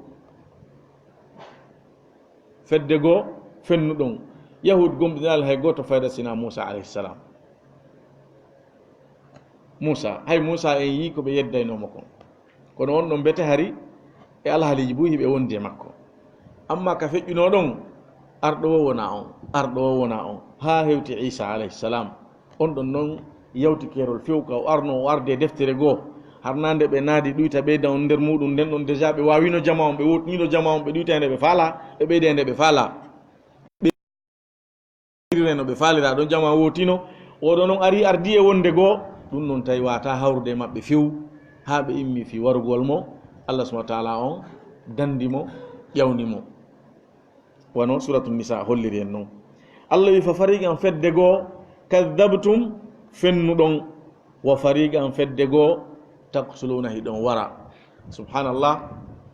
Fedde goo, fennuɗon. Yahuud gomɗinaali hay gooto fayda sinaa Muusa alayhi salaam. Muusa, hay Muusa en yi'i ko ɓe yeddaynoo mo kon. Kono on ɗon mbete hari e alhaaliiji buy hiɓe wondi e makko. Amma ka feƴƴunoo ɗon, arɗo wo wonaa on, arɗo wo wonaa on, haa hewti Iisa alayhi salaam. On ɗon non yawti keerol few ka o arnoo, o ardi e deftere goo. Har naa nde ɓe naadi ɗuyta ɓeyda on nder muuɗum, nden ɗon déjà ɓe waawino jama on, ɓe wootinino jama on, ɓe ɗuyta e nde ɓe faalaa, ɓe ɓeyda e nde ɓe faalaa. Ɓe irire no ɓe faalira ɗon, jama wootino. Oɗo non ari ardi e wonde goo, ɗum non tawi waata hawrude e maɓɓe few, haa ɓe immi fii warugol mo, Allah subhanahu wa taala on dandi mo, ƴawni mo. Wano Suratu Nisa holliri en non. Allah wi, "Fa fariqan," fedde goo, "kaddabtum," fennuɗon, "wa fariqan," fedde goo, "taqtuluna," hiɗon wara. Subhanallah,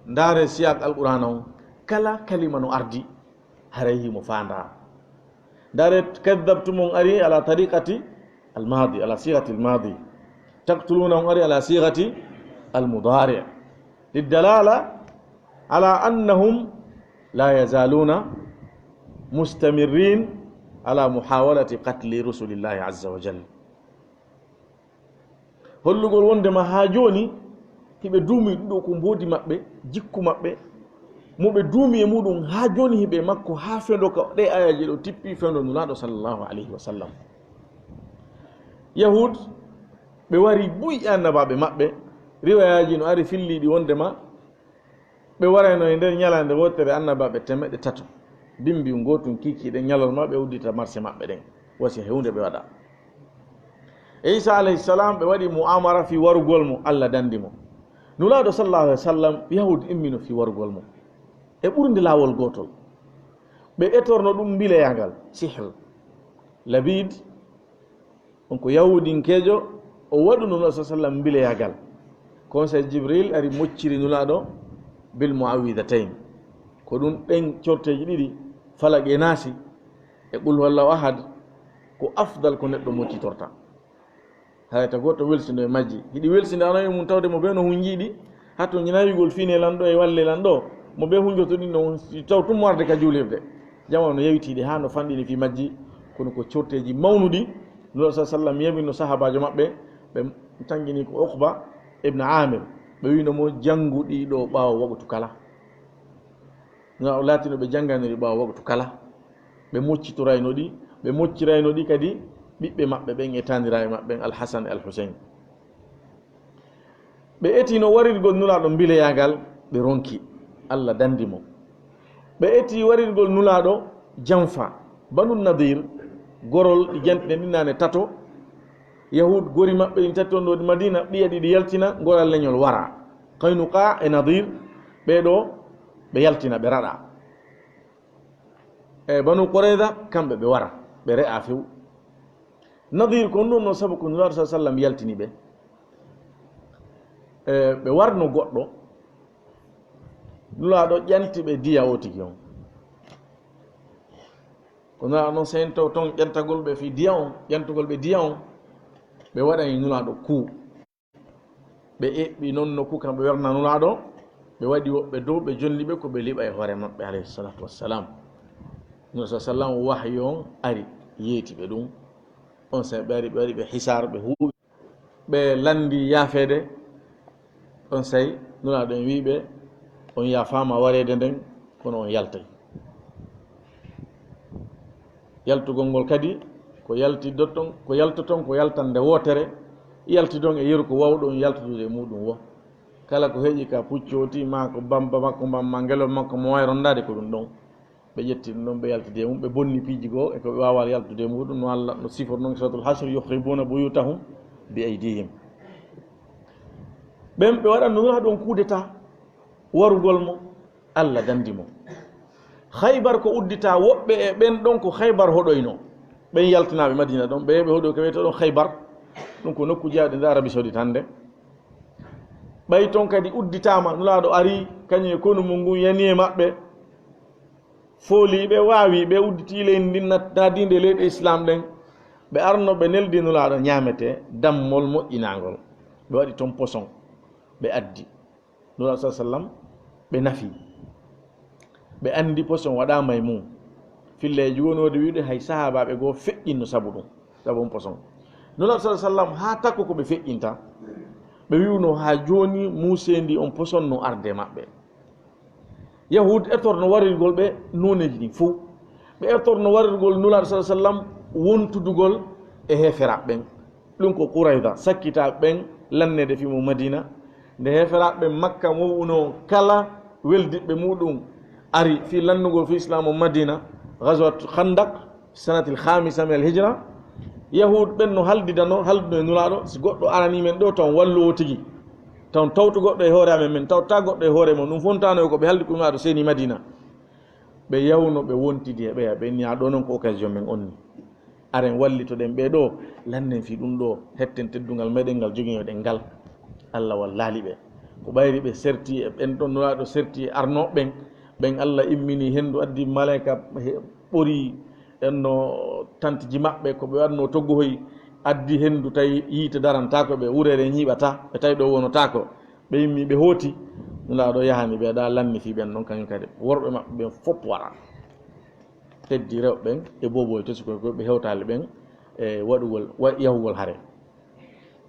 ndaare siyaak Alqur'aana on, kala kalima no ardi, haray himo faandaa. Ndaare, "kaddabtum" on ari ala tariqati almaadi, ala sighati almaadi. Taqtuluna on ari ala sigati almudari, liddalala ala annahum la yazaluna mustamirrin ala muhawalati qatli rusulillahi azza wa jalla. Hollugol wondema haa jooni hiɓe duumi ɗum ɗo ko mboodi maɓɓe, jikku maɓɓe, mo ɓe duumi e muɗum haa jooni hiɓe makko, haa fendo ka ɗe ayaji ɗo tippi fendo nulaaɗo sallallahu alayhi wa sallam. Yahud ɓe wari buy e annabaaɓe maɓɓe, riwayaaji no ari filliiɗi wondema ɓe warayno e nder ñalaande wootere annabaaɓe temeɗɗe tato, bimbi ngootum kiikiiɗe ñalorma, ɓe uddita marse maɓɓe ɗen, wasi hewnde ɓe waɗa. E Isa alayhi salam, ɓe waɗi mu'amara fii warugol mo, Allah dandi mo. Nulaaɗo sallallahu alayhi wa sallam, Yahud immino fii warugol mo e ɓurnde laawol gootol. Ɓe etorno ɗum mbileyangal, sihr. Labid, on ko Yahuudinkeejo, o waɗuno Nulaaɗo sallallahu alayhi wa sallam mbileyagal. Conseil Jibril ari mocciri Nulaaɗo bil muawwidatayn. Ko ɗum ɗen corteeji ɗiɗi, Falaq e Naasi e Qul huwallahu ahad, ko afdal ko neɗɗo moccitorta. Haray ta gooto welsino e majji. Hiɗi welsindano e mum tawde mo bee no hunjiiɗi, hatto ñinawigol fine lan ɗo e walle lan ɗo, mo bee hunjoto ɗin no taw tum warde ka juulirde. Jama no yewitiiɗi haa no fanɗini fii majji, kono ko corteeji mawnuɗi. Nulaaɗo sallallahu alayhi wa sallam yamino sahaabaajo maɓɓe, ɓe tangini ko Uqba ibn Amir, ɓe wino mo, "Janngu ɗi ɗo ɓaawo waqtu kala." Na o laatino ɓe jannganiri ɓaawo waqtu kala. Ɓe moccitorayno ɗi, ɓe moccirayno ɗi kadi ɓiɓɓe maɓɓe ɓen e taaniraaɓe maɓɓe ɓen, Al-Hasan e Al-Husayn. Ɓe etino warirgol Nulaaɗo mbileyagal, ɓe ronki. Allah dandi mo. Ɓe eti warirgol Nulaaɗo janfa. Banu Nadir, gorol ɗi jantine ɗin naane tato. Yahud gori maɓɓe ɗin tati on ɗo Madina, ɓiya ɗiɗi yaltina, goral leñol wara. Qaynuqa e Nadir, ɓee ɗo ɓe yaltina, ɓe raɗa. E Banu Qurayza, kamɓe ɓe wara, ɓe re'a few. Nadir ko ɗum no sabu ko Nulaaɗo sallallahu alayhi wa sallam yaltini ɓe. E, ɓe warno goɗɗo, Nulaaɗo ƴanti ɓe diya o tigi on. Ko Nulaaɗo non sento ton ƴantagol ɓe fii diya on, ƴantugol ɓe diya on, ɓe waɗani Nulaaɗo kuu. Ɓe eɓɓi non nokku kam ɓe werna Nulaaɗo, ɓe waɗi woɓɓe dow, ɓe jonni ɓe ko ɓe liɓa e hoore maɓɓe, alayhi salatu wassalam. Nulaaɗo sallam wahyu on ari, yeeti ɓe ɗum. On saa'i ɓe ari, ɓe waɗi ɓe hisaar, ɓe huuwi. Ɓe lanndi yaafeede, on saa'i Nulaaɗo en wi'i ɓe, "On yaafaama wareede nden, kono on yaltay." Yaltugol ngol kadi, ko yaltidoton, ko yaltoton, ko yaltande wootere, yaltidon e yeru ko wawɗon yaltudude e muɗum wo. Kala ko heƴi ka puccooti, maa ko bamba makko, mbamma ngelo makko, mo wawi rondaade ko ɗum ɗon. Ɓe ƴetti ɗum ɗon, ɓe yaltidi e mum, ɓe bonni piiji goo, e ko ɓe waawaa yaltude e muɗum, no Allah no sifori non e Suratul Hashr, "Yukhribuuna buyuutahum bi aydihim." Ɓen ɓe waɗanno Nulaaɗo on coup d'État, warugol mo, Allah dandi mo. Khaybar ko uddita woɓɓe e ɓen ɗon ko Khaybar hoɗoyno. Ɓen yaltinaaɓe Madina ɗon, ɓe, ɓe hoɗoy ko wiyetee ɗon Khaybar. Ɗum ko nokku jeyaaɗo nder Arabie Saoudite hannde. Ɓay ton kadi udditaama, Nulaaɗo ari, kañum e konu mum ngun yani e maɓɓe. Fooliiɓe, waawiiɓe, udditi leydi ndin, nat-, naadiinde leyɗe Islam ɗen. Ɓe arno, ɓe neldi Nulaaɗo ñaametee, dammol moƴƴinaangol. Ɓe waɗi ton poson, ɓe addi. Nulaaɗo sallallahu alayhi wa sallam, ɓe nafi. Ɓe anndi poson waɗaama e mum. Filleeji woni wode wi'ude hay sahaabaaɓe goo feƴƴinno sabu ɗum, sabu on poson. Nulaaɗo sallallahu alayhi wa sallam, haa takko ko ɓe feƴƴinta, ɓe wi'uno haa jooni muuseendi on poson no arde maɓɓe. Yahud etorno warirgol ɓe nooneeji ɗin fow. Ɓe etorno warirgol Nulaaɗo sallallahu alayhi wa sallam wontudugol e heeferaaɓe ɓen. Ɗum ko Qurayza, sakkitaaɓe ɓen lanneede fii mo Madina. Nde heeferaaɓe ɓen Makka mow'uno kala weldiɓɓe muɗum ari fii lannugol fii Islaamu Madina, Ghazwat Khandaq, sanatil khamisa min al hijra, Yahud ɓen no haldidano, halduno e Nulaaɗo, si goɗɗo aranii men ɗoo, taw on wallu oo tigi. Taw on tawtu goɗɗo e hoore amen, men tawtaa goɗɗo e hoore mon. Ɗum fontano e ko ɓe haldi ko Nulaaɗo seeni Madina. Ɓe yawno, ɓe wontidi e ɓeya, ɓe inni, "A ɗoo non ko occasion men on ni. Aren wallitoɗen ɓee ɗoo, lannen fii ɗum ɗoo, hetten teddungal meɗen ngal jogiyoɗen ngal." Allah wallaali ɓe. Ko ɓayri ɓe serti e ɓen ɗon Nulaaɗo serti e arnooɓe ɓen, ɓen Allah immini henndu, addi maleyka he-, ɓori en no tantiji maɓɓe, ko ɓe waɗno toggohoy, Addi henndu, tawi yiite darantaako ɓe, wureere ñiiɓata, ɓe tawi ɗo wonotaako. Ɓe immi, ɓe hooti. Nulaaɗo yahani ɓe, ɗa lanni fii ɓen ɗon, kañum kadi. Worɓe maɓɓe ɓen fof wara. Teddi rewɓe ɓen e booboy tesi koy, koy ɓe hewtaali ɓen e waɗugol, wa-, yahugol hare.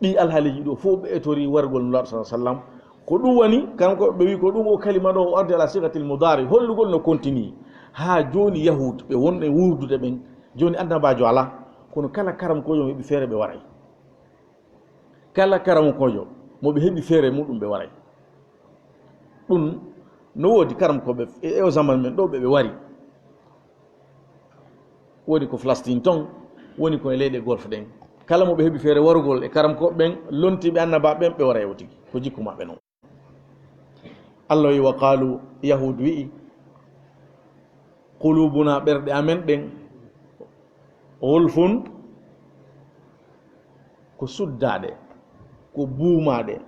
Ɗi alhaaliiji ɗo fof ɓe etori wargol Nulaaɗo sallallaahu alayhi wa sallam. Ko ɗum woni, kanko ɓe wi ko ɗum o kalima ɗo o ardi ala sigatil mudaari, hollugol no continue. Haa jooni Yahuud ɓe wonɓe wuurdude ɓen, jooni annabaajo alaa, kono kala karamkoojo mo heɓi feere ɓe waray. Kala karamkoojo mo ɓe heɓi feere muɗum ɓe waray. Ɗum no woodi karamkooɓe e, e o zaman men ɗo ɓe, ɓe wari. Woni ko Falastin ton, woni ko e leyɗe Golf ɗen. Kala mo ɓe heɓi feere warugol e karamkooɓe ɓen, lontiiɓe annabaaɓe ɓen, ɓe waray o tigi. Ko jikku maɓɓe non. Allah wi, wa qaalu, Yahuud wi'i, quluubuna, ɓerɗe amen ɗen, gulfun, ko suddaaɗe, ko buumaaɗe.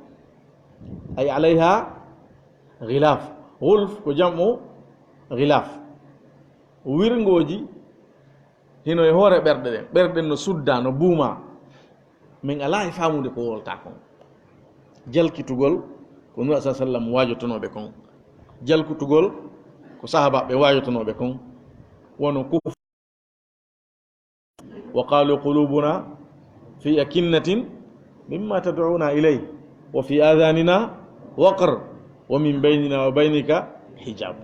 Ay alayha gilaf. Gulf ko jam'u gilaf. Wirngooji hino e hoore ɓerɗe ɗen. Ɓerɗe ɗen no suddaa, no buumaa. Min alaa e faamude ko wolta kon. Jalkitugol ko Nula sa sallam waajotonooɓe kon. Jalkitugol ko sahaabaaɓe waajotonooɓe kon. Wono kuf-, wa qaalu quluubuna fi akinnatin mimma tad'una ilay, wa fi aadaanina waqr, wa min baynina wa baynika hijaab.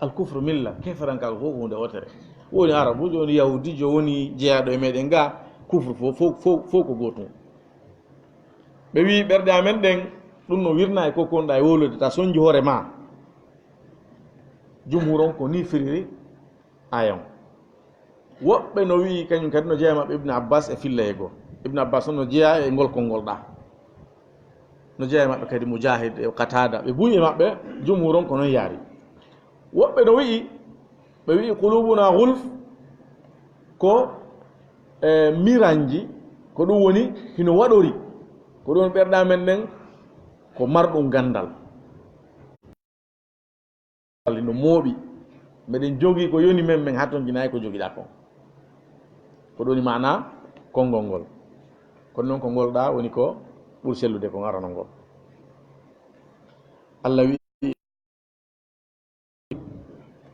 Al kufru milla, keferankaagu fof ko huunde wootere. Woni arabujo, woni yahudijo, woni jeyaaɗo e meɗen ga, kufru fof, fof, fof, fof ko gootum. Ɓe wi ɓerɗe amen ɗen, ɗum no wirna e ko konɗa e wowlude, ta sonji hoore ma. Jumhur on ko ni firiri aaya on. Woɓɓe no wi'i kañum kadi no jeyaa e maɓɓe Ibn Abbas e fillere goo. Ibn Abbas on no jeyaa e ngol konngol ɗa. No jeyaa e maɓɓe kadi Mujahid e Qatada. Ɓe buy e maɓɓe, jumhur on ko non yaari. Woɓɓe no wi'i, ɓe wi'i qulubuna gulf ko, e, miranji, ko ɗum woni hino waɗori. Ko ɗum ɓerɗe amen ɗen ko marɗum gandal. Alli no mooɓi. Meɗen jogii ko yoni men, men hatonjinaay ko jogiɗaa kon. Ko ɗoni maana konngol ngol. Kono noon ko ngol ɗaa woni ko ɓuri sellude kon arano ngol. Allah wi'i,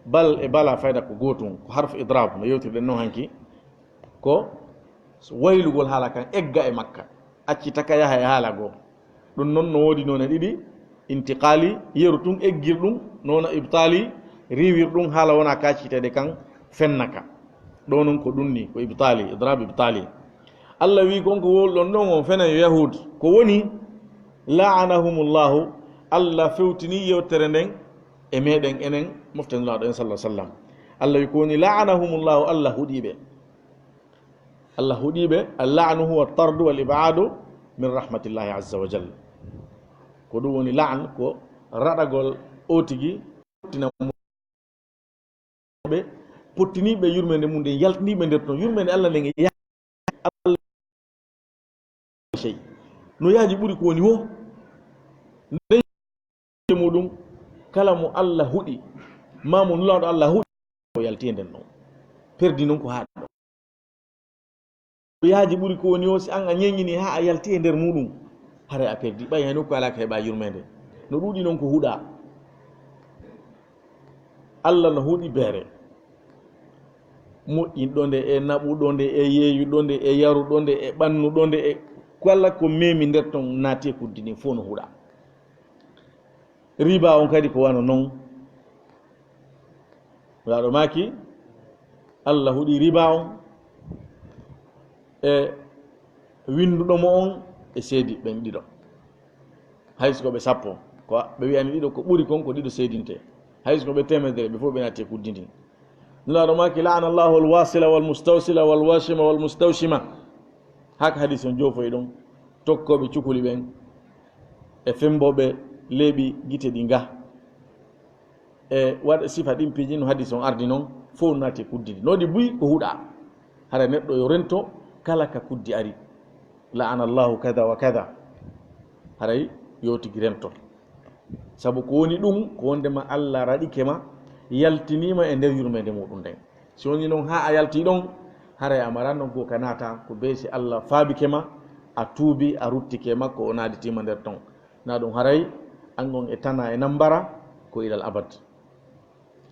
bal e bala fayda ko gootum, ko harfu idrab no yewtirɗen noon hanki. Ko waylugol haala kan egga e makka, acci taka yaha e haala goo. Ɗum noon no woodi noone ɗiɗi, intiqaali, yeru tun, eggir ɗum, noona ibtaali, riiwir ɗum, haala wona ka ciiteede kan fennaka. Ɗo noon ko ɗum ni, ko ibtaali, idraab ibtaali. Allah wi kon ko wowluɗon ɗon on fena yo Yahuud. Ko woni, la'anahumullahu, Allah fewtini yewtere nden e meɗen enen mofte Nulaaɗo en sallallahu alaihi wasallam. Allah wi ko woni, la'anahumullahu, Allah huɗiiɓe. Allah huɗiiɓe, al-la'nu huwa at-tardu wal-ib'adu min rahmatillahi azza wa jalla. Ko ɗum woni la'an, ko raɗagol o tigi, pottina mo ɓe, pottiniiɓe yurmeende mum nden, yaltiniiɓe nder ton. Yurmeende Allah nden e ya-, Allah sey. No yaaji ɓuri ko woni wo. Nden e muɗum, kala mo Allah huɗi, maa mo Nulaaɗo Allah huɗi, o yalti e nden ɗon. Perdi non ko haa ɗo. Ko yaaji ɓuri ko woni o, si an a ñeññini haa a yalti e nder muɗum, haray a perdi. Ɓay hay nokku alaa ka heɓa yurmeende. No ɗuuɗi non ko huɗa. Allah no huɗi beere. Moƴƴinɗo nde e naɓuɗo nde e yeeyuɗo nde e yaruɗo nde e ɓannuɗo nde e kala ko memi nder ton naati e kuddi ndin fof no huɗa. Riba on kadi ko wano non. Nulaaɗo maaki, Allah huɗi riba on e winnduɗo mo on e seedi ɓen ɗiɗo. Hay so ko ɓe sappo, ko ɓe wi'ani ɗiɗo ko ɓuri kon ko ɗiɗo seedinte. Hay so ko ɓe teemedere, ɓe fof ɓe naati e kuddi ndin. Nulaaɗo maaki, la'ana Allahu al-wasila wal mustawsila wal washima wal mustawshima. Haka hadis on joofoyi ɗon, tokkooɓe cukuli ɓen e fembooɓe leeɓi gite ɗi ga. E waɗa sifa ɗin piiji no hadis on ardi non, fof naati e kuddi ndi. No ɗi buy ko huɗa. Hara neɗɗo yo rento kala ka kuddi ari. La'ana Allahu kada wa kada. Haray yo tigi rento. Sabu ko woni ɗum, ko wondema Allah raɗike ma, yaltiniima e nder yurmeende muɗum nden. Si woni noon haa a yaltii ɗon, Haray a maraa nokku ka naata, ko bee si Allah faabike ma, a tuubi, a ruttike makko, o naaditii ma nder ton. Na ɗum haray, an on e tana e nambara, ko ilal abad.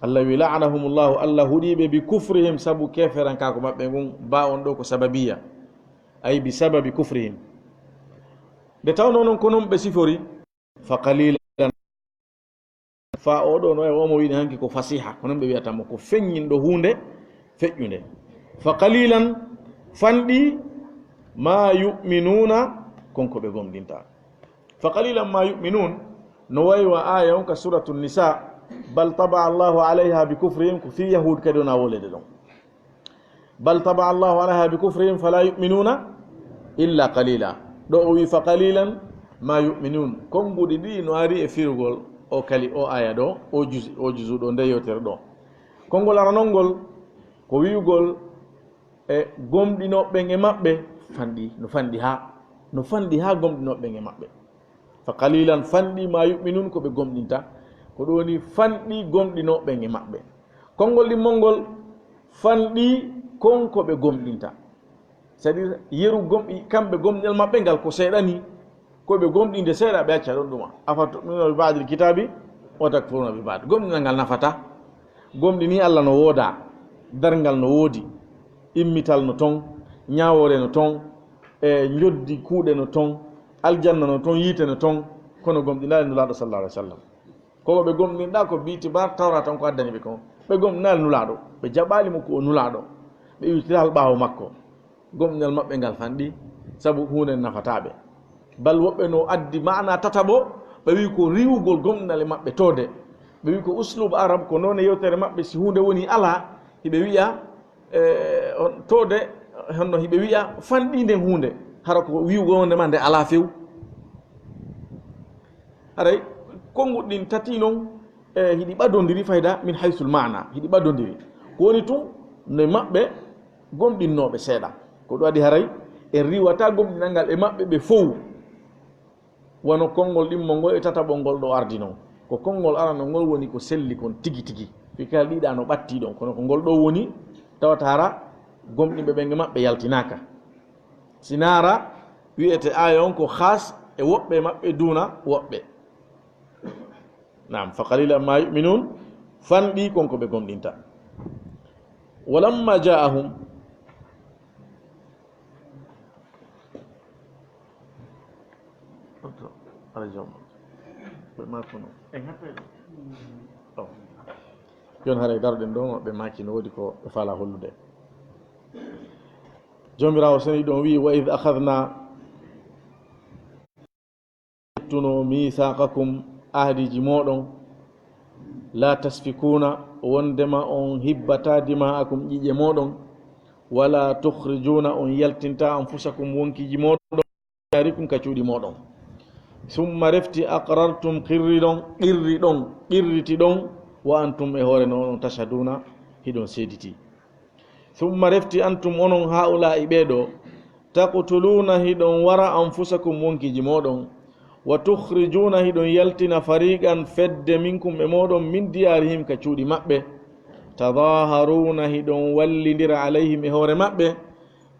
Allah wi, "La'anahumullahu", Allah huɗii ɓe, "bi kufrihim", sabu keeferankaaku maɓɓe ngun, ba on ɗo ko sababiya. Ay bi sababi kufrihim. Nde tawnoo non ko non ɓe sifori, fa qalilan, fa oɗo no e omo wiɗi hanki ko fasiha, ko non ɓe wi'ata mo ko feññinɗo huunde feƴƴunde. Fa qalilan, fanɗi, ma yu'minuna, kon ko ɓe gomɗinta. Fa qalilan ma yu'minun, no wayi wa aya on ka suratu Nisa, bal taba Allahu alayha bi kufrihim, ko fii Yahud kadi wona wolede ɗon. Bal taba Allahu alayha bi kufrihim fala yu'minuna illa qalila. Ɗo o wi fa qalilan ma yu'minun. Konnguɗi ɗi no ari e firugol o kali, o aya ɗo, o juz-, o juzu ɗo, nde yewtere ɗo. Konngol aranol ngol ko wi'ugol e gomɗinooɓe ɓen e maɓɓe fanɗi, no fanɗi haa, no fanɗi haa gomɗinooɓe ɓen e maɓɓe. Fa qalilan, fanɗi, ma yu'minun, ko ɓe gomɗinta. Ko ɗum woni fanɗi gomɗinooɓe ɓen e maɓɓe. Konngol ɗimmol ngol, fanɗi kon ko ɓe gomɗinta. C'est-à-dire, yeru gom-, kamɓe gomɗinal maɓɓe ngal ko seeɗa ni, ko ɓe gomɗinde seeɗa, ɓe acca ɗon ɗuma. Afa tu'minuna bi ba'dil kitabi wa takfuruna bi ba'd. Gomɗinal ngal nafata. Gomɗini Allah no wooda, darngal no woodi, immital no ton, ñaawoore no ton, e njoddi kuuɗe no ton, aljanna no ton, yiite no ton, kono gomɗinaali Nulaaɗo sallallahu alaihi wasallam. Ko ɓe gomɗinɗa ko biitibar Tawraata on ko addani ɓe kon. Ɓe gomɗinaali Nulaaɗo, ɓe jaɓaali mo ko o Nulaaɗo, ɓe iwtiraali ɓaawo makko. Gomɗinal maɓɓe ngal fanɗi, sabu huunde nafataa ɓe. Bal woɓɓe no addi maana tataɓo, ɓe wi ko riiwugol gomɗinal e maɓɓe toode. Ɓe wi ko uslub Arab, ko noone yewtere maɓɓe, si huunde woni alaa, hiɓe wi'a, e, on, toode, honno hiɓe wi'a fanɗi nden huunde, hara ko wi'ugol wonde ma nde alaa few. Haray, konnguɗi ɗin tati non, e, hiɗi ɓadondiri fayda min haysul maana, hiɗi ɓadondiri. Ko woni tun, no e maɓɓe gomɗinnooɓe seeɗa. Ko ɗum waɗi haray, en riiwataa gomɗinal ngal e maɓɓe ɓe fow. Wano konngol ɗimmol ngol e tataɓol ngol ɗo ardi non. Ko konngol aranol ngol woni ko selli kon tigi tigi. Fii kala ɗiɗa no ɓattii ɗon, kono ko ngol ɗo woni tawata hara gomɗinɓe ɓen e maɓɓe yaltinaaka. Sinaara wi'ete aaya on ko khaas e woɓɓe maɓɓe duuna woɓɓe. Naam, fa qalilan ma yu'minun, fanɗi kon ko ɓe gomɗinta. Walamma ja'ahum, ɓe maakuno. Ɗon. Yon haray daroɗen ɗo, ɓe maaki no woodi ko ɓe faalaa hollude. Joomiraawo seniiɗo on wi'i, "Wa idh akhadna", ƴettuno, "mithaqakum", ahdiiji mooɗon, "la tasfikuna", wondema on hibbataa, "dima'akum", ƴiiƴe mooɗon, "wala tukhrijuna", on yaltintaa, "anfusakum", wonkiiji mooɗon, "diyarikum", ka cuuɗi mooɗon. "Thumma", refti, "aqrartum", qirriɗon, qirriɗon, qirritiɗon, "wa antum", e hoore non, "tashhaduna", hiɗon seeditii. "Thumma", refti, "antum", onon, "ha'ula'i", ɓee ɗo, "taqtuluna", hiɗon wara, "anfusakum", wonkiiji mooɗon, "wa tukhrijuna", hiɗon yaltina, "fariqan", fedde, "minkum", e mooɗon, "min diyarihim", ka cuuɗi maɓɓe, "tadhaharuna", hiɗon wallindira, "alayhim", e hoore maɓɓe,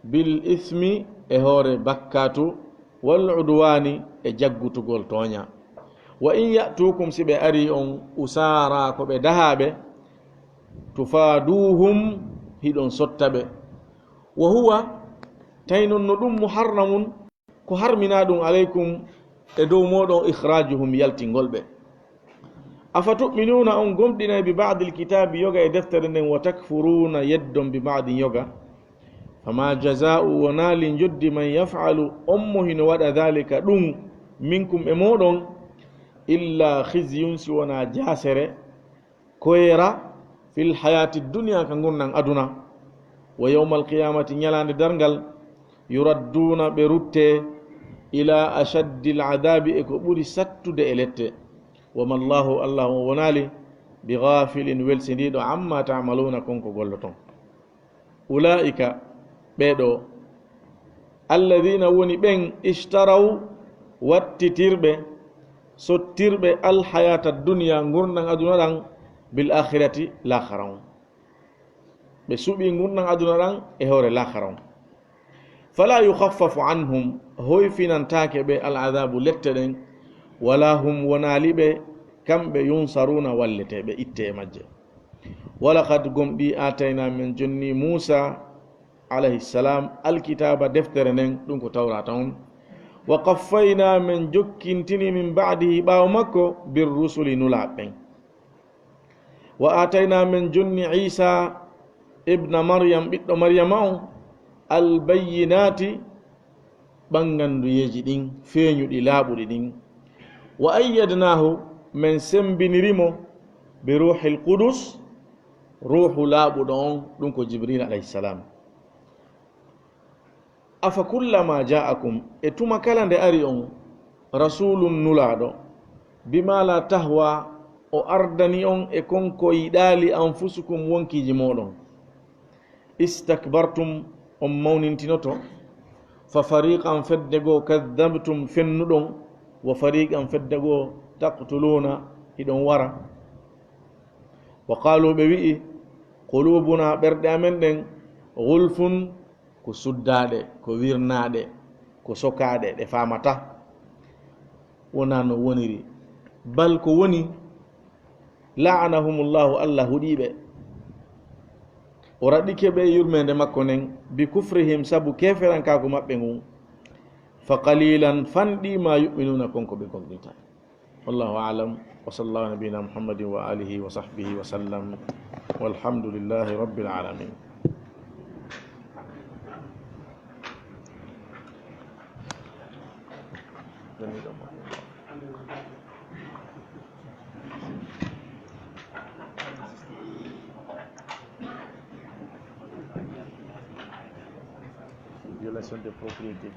"bil ithmi", e hoore bakkaatu, "wal udwani", e jaggutugol tooña. "Wa in ya'tukum", si ɓe arii on, "usaara", ko ɓe dahaaɓe, "tufaduhum", hiɗon sotta ɓe. "Wa huwa", tawi non no ɗum, "muharramun", ko harminaa ɗum, "alaykum", e dow mooɗon, "ikhrajuhum", yaltingol ɓe. "Afa tu'minuna", on gomɗinay, "bi ba'dil kitaabi", yoga e deftere nden, "wa takfuruna", yeddon, "bi ba'din", yoga. "Fama jaza'u", wonaali njoddi, "man yaf'alu", on mo hino waɗa, "dhalika", ɗum, "minkum", e mooɗon, "illa khizyun", si wonaa jaasere, koyra, "fil hayati dunya", ka ngurndan aduna, "wa yawmal qiyamati", ñalaande darngal, "yuradduna", ɓe rutte, "ila ashaddil adabi", e ko ɓuri sattude e lette, "wa mallahu", Allah on wonaali, "bi ghafilin", welsindiiɗo, "amma ta'maluna", kon ko golloton. "Ula'ika", ɓee ɗo, "alladhina", woni ɓen, "ishtaraw", wattitirɓe, sottirɓe, "al hayata dunya", ngurndan aduna ɗan, "bil akhirati", laakhara on. Ɓe suɓii ngurndan aduna ɗan e hoore laakara on. Fala yukhaffafu anhum, hoyfinantaake ɓe al-adhabu, lette ɗen, wala hum, wonaali ɓe kamɓe, yunsaruna, wallete ɓe itte e majje. Walaqad, gomɗii, aatayna, men jonni Muusa alayhi salam, alkitaaba, deftere nden, ɗum ko Tawraata on. Wa qaffayna, men jokkintini, min ba'dihi, ɓaawo makko, bir rusuli, nulaaɓe ɓen. Wa aatayna, men jonni Iisa ibna Maryam, ɓiɗɗo Maryama on, al bayyinaati, ɓannganduyeeji ɗin, feeñuɗi, laaɓuɗi ɗin. Wa ayyadnaahu, men sembiniri mo, bi ruuhil qudus, ruuhu laaɓuɗo on, ɗum ko Jibril alayhi salam. Afa kullama ja'akum, e tuma kala nde ari on, rasulun, nulaaɗo, bima la tahwa, o ardani on e kon ko yiɗaali, anfusukum, wonkiiji mooɗon, istakbartum, on mawnintinoto, fa fariqan, fedde goo, kadhabtum, fennuɗon, wa fariqan, fedde goo, taqtuluna, hiɗon wara. Wa qalu, ɓe wi'i, qulubuna, ɓerɗe amen ɗen, gulfun, ko suddaaɗe, ko wirnaaɗe, ko sokaaɗe, ɗe faamata. Wonaa no woniri. Bal, ko woni, la'anahumullahu, Allah huɗii ɓe. O raɗike ɓe yurmeende makko nden, bi kufrihim, sabu keeferankaaku maɓɓe ngun. Fa qalilan, fanɗii, ma yu'minuna, kon ko ɓe gomɗinta. Wallahu a'lam. Wa sallallahu ala nabiyyina Muhammadin wa alihi wa sahbihi wa sallam. Walhamdulillahi rabbil alamin. Violation de propriété.